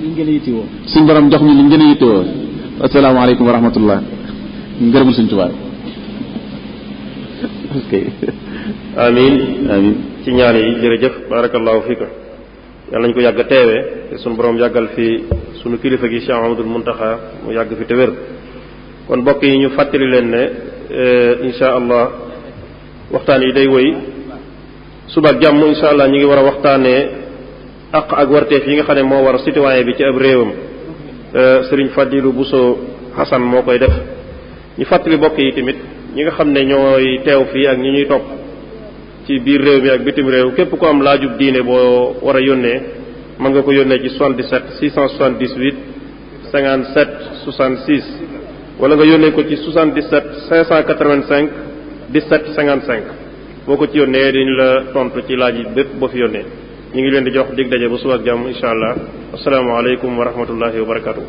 liñ gën a yittewoo. suñ borom jox ñu liñ gën a yittewoo. asalaamaaleykum wa rahmatullah. ngërëmul suñ Tuubaa. ok. amiin ci ñaan yi jërëjëf barakallahu fika yàlla nañ ko yàgg teewee te suñu borom yàggal fi sunu kilifa gi Cheikh Amadou Muntaxa mu yàgg fi te wér. kon mbokk yi ñu fàttali leen ne insha allah waxtaan yi day woy suba ak jàmm insha allah ñu ngi war a waxtaanee àq ak warteef yi nga xam ne moo war a citoyen bi ci ab réewam. Serigne Fadilou Bousso Hassan moo koy def. ñu fàttali mbokk yi tamit ñi nga xam ne ñooy teew fii ak ñi ñuy topp ci biir réew mi ak bitim réew képp ku am laajub diine boo war a yónnee mën nga ko yónnee ci 77 678 57 66 wala nga yónnee ko ci 77 585 17 55 boo ko ci yónnee dañ la tontu ci laaj yi bépp boo fi yónnee ñu ngi leen di jox dig daje ba suba ak jàmm insha allah asalaamaaleykum wa rahmatullahi wa barakatuh